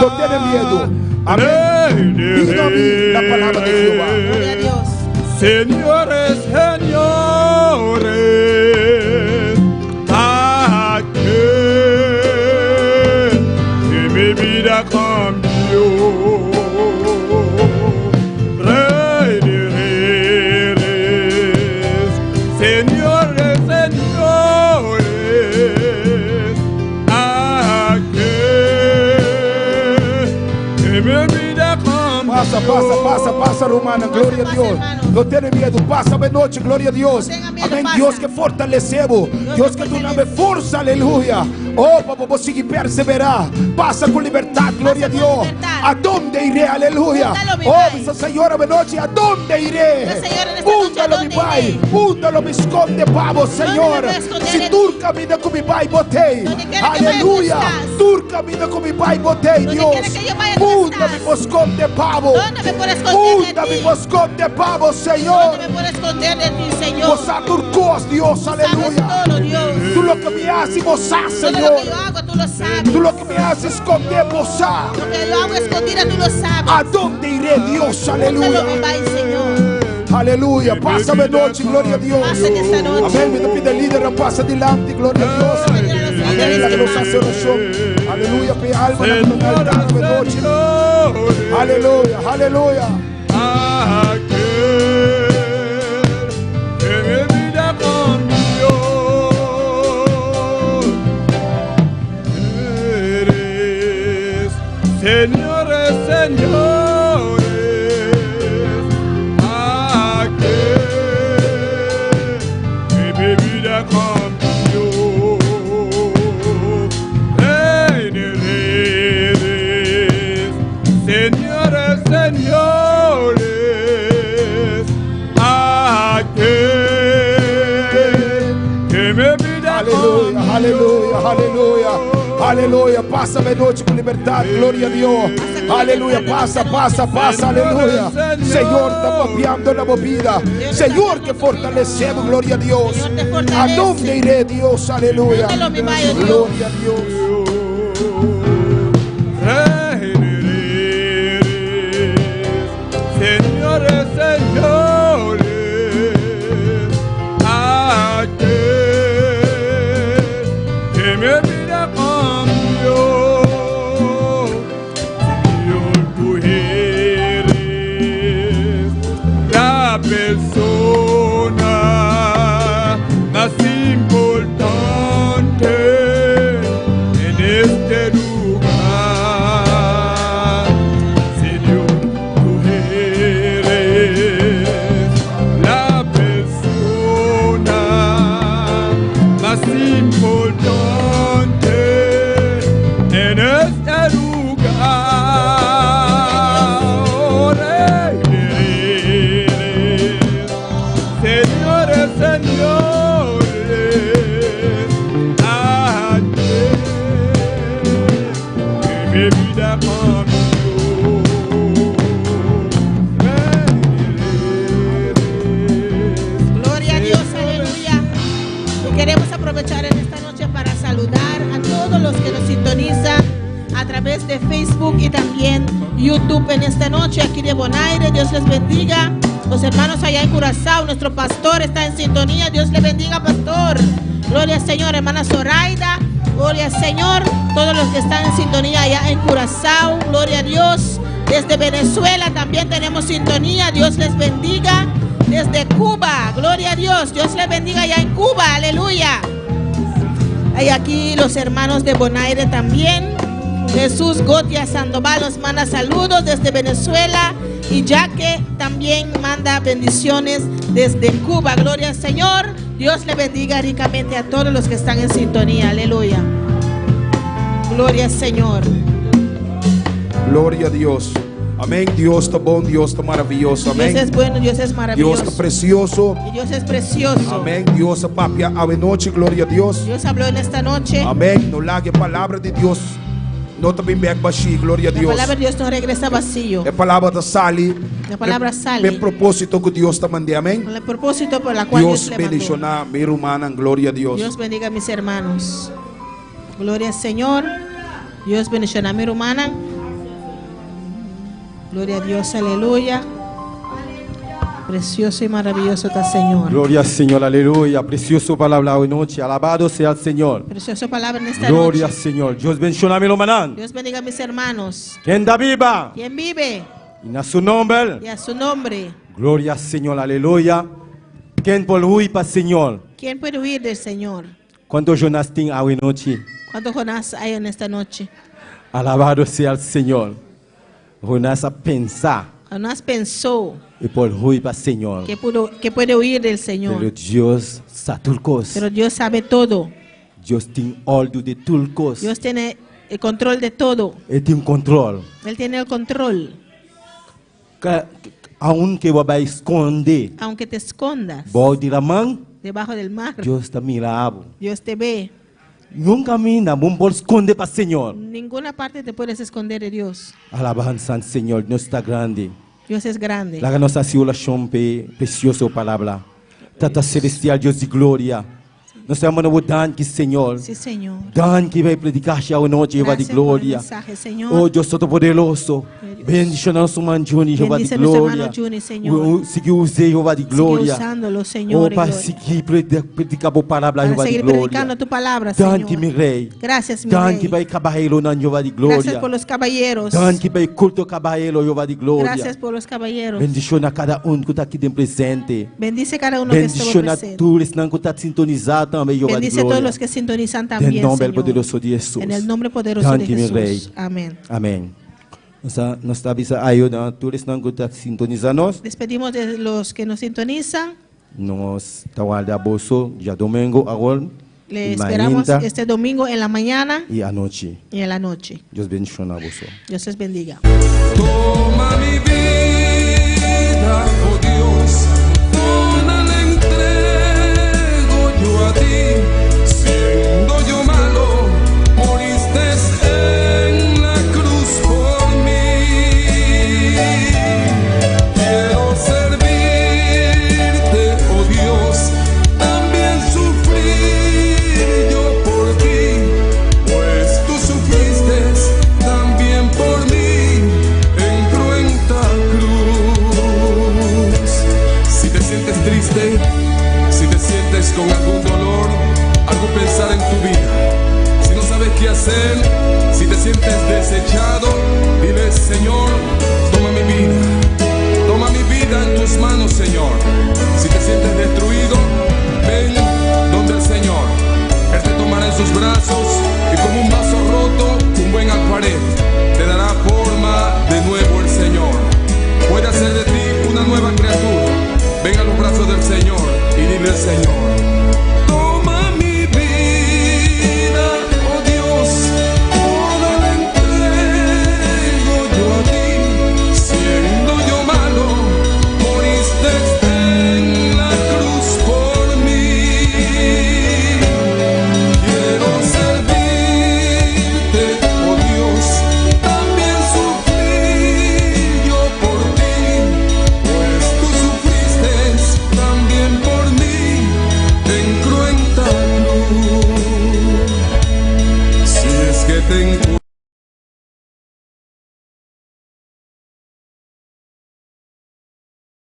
Speaker 4: No tene miedu. Amén. Bini a mi la palabra di Jehová.
Speaker 5: Gloria a Dios.
Speaker 6: Señores, señores, aquel que mi vida cambió. Rey de reyes, señores, señores, aquel que mi vida cambió.
Speaker 4: Pasa, pasa, pasa, pasa, rumannan. Gloria a
Speaker 5: Pasa,
Speaker 4: Dios.
Speaker 5: hermano.
Speaker 4: No tene miedu. Pasa awe nochi. Gloria a Dios.
Speaker 5: No tenga miedo,
Speaker 4: Amén.
Speaker 5: pasa.
Speaker 4: Dios ke fortalesé bo. Dios ke duna bo forsa. Aleluya. Oh, pa bo sigui perseverá. Pasa ku libertat. Gloria a
Speaker 5: Pasa con
Speaker 4: Dios.
Speaker 5: libertad.
Speaker 4: A donde iré? Aleluya.
Speaker 5: Unda lo mi
Speaker 4: Oh,
Speaker 5: bai?
Speaker 4: bisa Señor awe nochi. A donde iré?
Speaker 5: Bisa Señor en esta noche,
Speaker 4: Unda
Speaker 5: ¿a
Speaker 4: lo mi
Speaker 5: dónde
Speaker 4: bai?
Speaker 5: iré?
Speaker 4: Unda lo mi skonde pa bo, Señor?
Speaker 5: me voy a esconder
Speaker 4: Si
Speaker 5: de
Speaker 4: tur
Speaker 5: ti?
Speaker 4: kaminda ku mi bai, bo t'ei.
Speaker 5: Donde quiera que vaya, tú
Speaker 4: Aleluya.
Speaker 5: estás.
Speaker 4: Tur kaminda ku mi bai, bo t'ei,
Speaker 5: Donde
Speaker 4: Dios.
Speaker 5: quiera que yo vaya, tú
Speaker 4: Unda
Speaker 5: estás.
Speaker 4: mi por skonde pa bo.
Speaker 5: ¿Dónde me puedo esconder de
Speaker 4: Unda mi
Speaker 5: ti?
Speaker 4: por skonde pa bo, Señor.
Speaker 5: ¿Dónde me puedo esconder de ti, Señor?
Speaker 4: Bo sa tur kos, Dios,
Speaker 5: Sabes
Speaker 4: aleluya.
Speaker 5: todo, Dios.
Speaker 4: Tur loke mi hasi, bo sa,
Speaker 5: Todo lo
Speaker 4: Señor.
Speaker 5: que yo hago, tú lo sabes.
Speaker 4: Tur loke mi hasi skondí, bo sa.
Speaker 5: Lo que yo hago escondida, tú lo sabes.
Speaker 4: A donde iré, Dios,
Speaker 5: ¿Dónde lo
Speaker 4: aleluya.
Speaker 5: me va, Señor?
Speaker 4: Aleluya. Pasa awe nochi, gloria a Dios.
Speaker 5: Pasa en esta noche.
Speaker 4: Amén. Mi ta pidi lider, pasa dilanti, gloria a Dios. Amén. Laga nos hasi orashon. Aleluya. Pa e alma nan na altar awe nochi. Aleluya, aleluya.
Speaker 6: Aquel que mi vida cambió. Eres, señores, señores, aquel que mi vida cambió. Rey de reyes, señores, señores, aquel que mi vida
Speaker 4: Aleluya,
Speaker 6: cambió.
Speaker 4: aleluya, Aleluya. Aleluya. Pasa de noche con libertad. Gloria a Dios. Aleluya. Pasa, pasa, pasa. Aleluya. Señor, está papiando la movida. Señor, que fortalecemos. Gloria a Dios.
Speaker 5: Señor, te
Speaker 4: ¿A
Speaker 5: fortalece.
Speaker 4: dónde iré, Dios? Aleluya.
Speaker 5: ¿Dónde lo mi vaya, Dios?
Speaker 4: Gloria a Dios.
Speaker 6: Rey eres, Señores, señores, aquel que mi vida cambió, Señor, tú eres la persona más importante en este lugar. Señor, tú eres la persona más importante en este lugar. Rey eres, Señores, señores, aquel que mi vida cambió.
Speaker 5: Gloria a Dios, aleluya. Y queremos aprovechar en esta noche para saludar a todos los que nos sintonizan a través de Facebook y también YouTube en esta noche aquí de Bonaire. Dios les bendiga. Los hermanos allá en Curazao, nuestro pastor está en sintonía. Dios le bendiga, pastor. Gloria al Señor, hermana Zoraida. Gloria al Señor. Todos los que están en sintonía allá en Curazao. Gloria a Dios. Desde Venezuela también tenemos sintonía. Dios les bendiga. Desde Cuba, gloria a Dios. Dios les bendiga allá en Cuba. Aleluya. Hay aquí los hermanos de Bonaire también. Jesús Gotia Sandoval nos manda saludos desde Venezuela. Y Jaque también manda bendiciones desde Cuba. Gloria al Señor. Dios le bendiga ricamente a todos los que están en sintonía. Aleluya. Gloria al Señor.
Speaker 4: Gloria a Dios. Amén. Dios está bom, Dios está maravilloso. Amén.
Speaker 5: Dios es bueno, Dios es
Speaker 4: Dios
Speaker 5: maravilloso.
Speaker 4: está precioso.
Speaker 5: Y Dios es precioso.
Speaker 4: Amén. Dios papia a noche. Gloria a Dios.
Speaker 5: Dios habló en esta noche.
Speaker 4: Amén. No lague palabra de Dios. No te bem baixi. Gloria a
Speaker 5: La
Speaker 4: Dios.
Speaker 5: palabra de Dios no regresa vacío.
Speaker 4: A palabra da sali.
Speaker 5: La palabra sale.
Speaker 4: El propósito que Dios te mandé. Amén.
Speaker 5: Con el propósito por la cual Dios,
Speaker 4: Dios
Speaker 5: le mandó.
Speaker 4: bendiciona mi hermana. Gloria a Dios.
Speaker 5: Dios bendiga a mis hermanos. Gloria al Señor. Dios bendiga a mi hermana. Gloria a Dios, aleluya. Precioso y maravilloso está el Señor.
Speaker 7: Gloria al Señor, aleluya. Precioso palabra hoy noche. Alabado sea el Señor.
Speaker 5: Preciosa palabra en esta
Speaker 7: Gloria al
Speaker 5: noche.
Speaker 7: Señor. Dios bendiga a mi hermana.
Speaker 5: Dios bendiga a mis hermanos.
Speaker 7: Quien da viva.
Speaker 5: Quien vive
Speaker 7: Y a su nombre.
Speaker 5: y a su nombre.
Speaker 7: Gloria al Señor, aleluya. Quien por huir para Señor.
Speaker 5: ¿Quién puede huir del Señor?
Speaker 7: ¿Cuánto Jonas tiene hoy noche?
Speaker 5: ¿Cuánto Jonás hay en esta noche?
Speaker 7: Alabado sea el Señor. Jonás a pensar
Speaker 5: Jonás pensó
Speaker 7: y por huir para Señor.
Speaker 5: que, pudo, que puede huir del
Speaker 7: Pero
Speaker 5: Señor.
Speaker 7: Dios sabe
Speaker 5: Pero Dios sabe todo.
Speaker 7: Dios tiene orden de turcos.
Speaker 5: Dios tiene el control de todo.
Speaker 7: Él tiene control.
Speaker 5: Él tiene el control.
Speaker 7: Aunque va a esconder,
Speaker 5: Aunque te escondas
Speaker 7: voy de la mano,
Speaker 5: debajo del mar,
Speaker 7: Dios te mira.
Speaker 5: Dios te ve.
Speaker 7: Nunca camina, bom por esconder para Señor.
Speaker 5: Ninguna parte te puedes esconder de Dios.
Speaker 7: Alabanza al Señor, Dios está grande.
Speaker 5: Dios es grande.
Speaker 7: La nossa oração preciosa palavra. Tata celestial, Deus de glória. Nós estamos no danke, Senhor.
Speaker 5: Sí, Señor.
Speaker 7: Danke vai predicar já a noite, Jeová de
Speaker 5: Gracias por el
Speaker 7: glória.
Speaker 5: mensaje, Señor.
Speaker 7: Oh Deus Todo-Poderoso. Bendice nosso irmão Juni, Jeová de
Speaker 5: Bendice nuestro
Speaker 7: glória.
Speaker 5: hermano Juni, Señor.
Speaker 7: Sigue usando, Jeová de glória.
Speaker 5: usándolo, Señor,
Speaker 7: Oh,
Speaker 5: en
Speaker 7: para
Speaker 5: gloria.
Speaker 7: seguir predicar a palavra,
Speaker 5: Para
Speaker 7: Jeová de
Speaker 5: seguir
Speaker 7: glória.
Speaker 5: predicando tu palabra,
Speaker 7: Danke,
Speaker 5: Señor.
Speaker 7: mi rei.
Speaker 5: Gracias, mi
Speaker 7: Danke,
Speaker 5: rey.
Speaker 7: vai caballero na Jeová de glória.
Speaker 5: Gracias por los caballeros.
Speaker 7: Danke, vai culto caballero, Jeová de glória.
Speaker 5: Gracias por los caballeros.
Speaker 7: Bendiciona cada um que está aqui dentro presente.
Speaker 5: Bendice cada uno que estuvo
Speaker 7: Bendiciona
Speaker 5: presente.
Speaker 7: todos que estão sintonizados também, Jeová de
Speaker 5: Bendice a
Speaker 7: glória.
Speaker 5: todos los que sintonizan
Speaker 7: Em
Speaker 5: también,
Speaker 7: nome
Speaker 5: Señor.
Speaker 7: poderoso de Jesus.
Speaker 5: En el nombre poderoso de
Speaker 7: Danke, mi
Speaker 5: Jesús.
Speaker 7: rei.
Speaker 5: Amén.
Speaker 7: Amém. Nós está avisando aí, né? Todos que estão sintonizando,
Speaker 5: Despedimos de los que nos sintonizan.
Speaker 7: nós estamos de bolso já domingo agora,
Speaker 5: Le
Speaker 7: e
Speaker 5: esperamos
Speaker 7: manhã
Speaker 5: este domingo en la mañana
Speaker 7: e à noite.
Speaker 5: y en la noche.
Speaker 7: Deus bendiga você.
Speaker 5: Dios les bendiga.
Speaker 6: Toma mi vida, oh Dios, toda la entrego yo a ti, siendo yo malo,
Speaker 8: hacer. Si te sientes desechado, dile, Señor, toma mi vida. Toma mi vida en tus manos.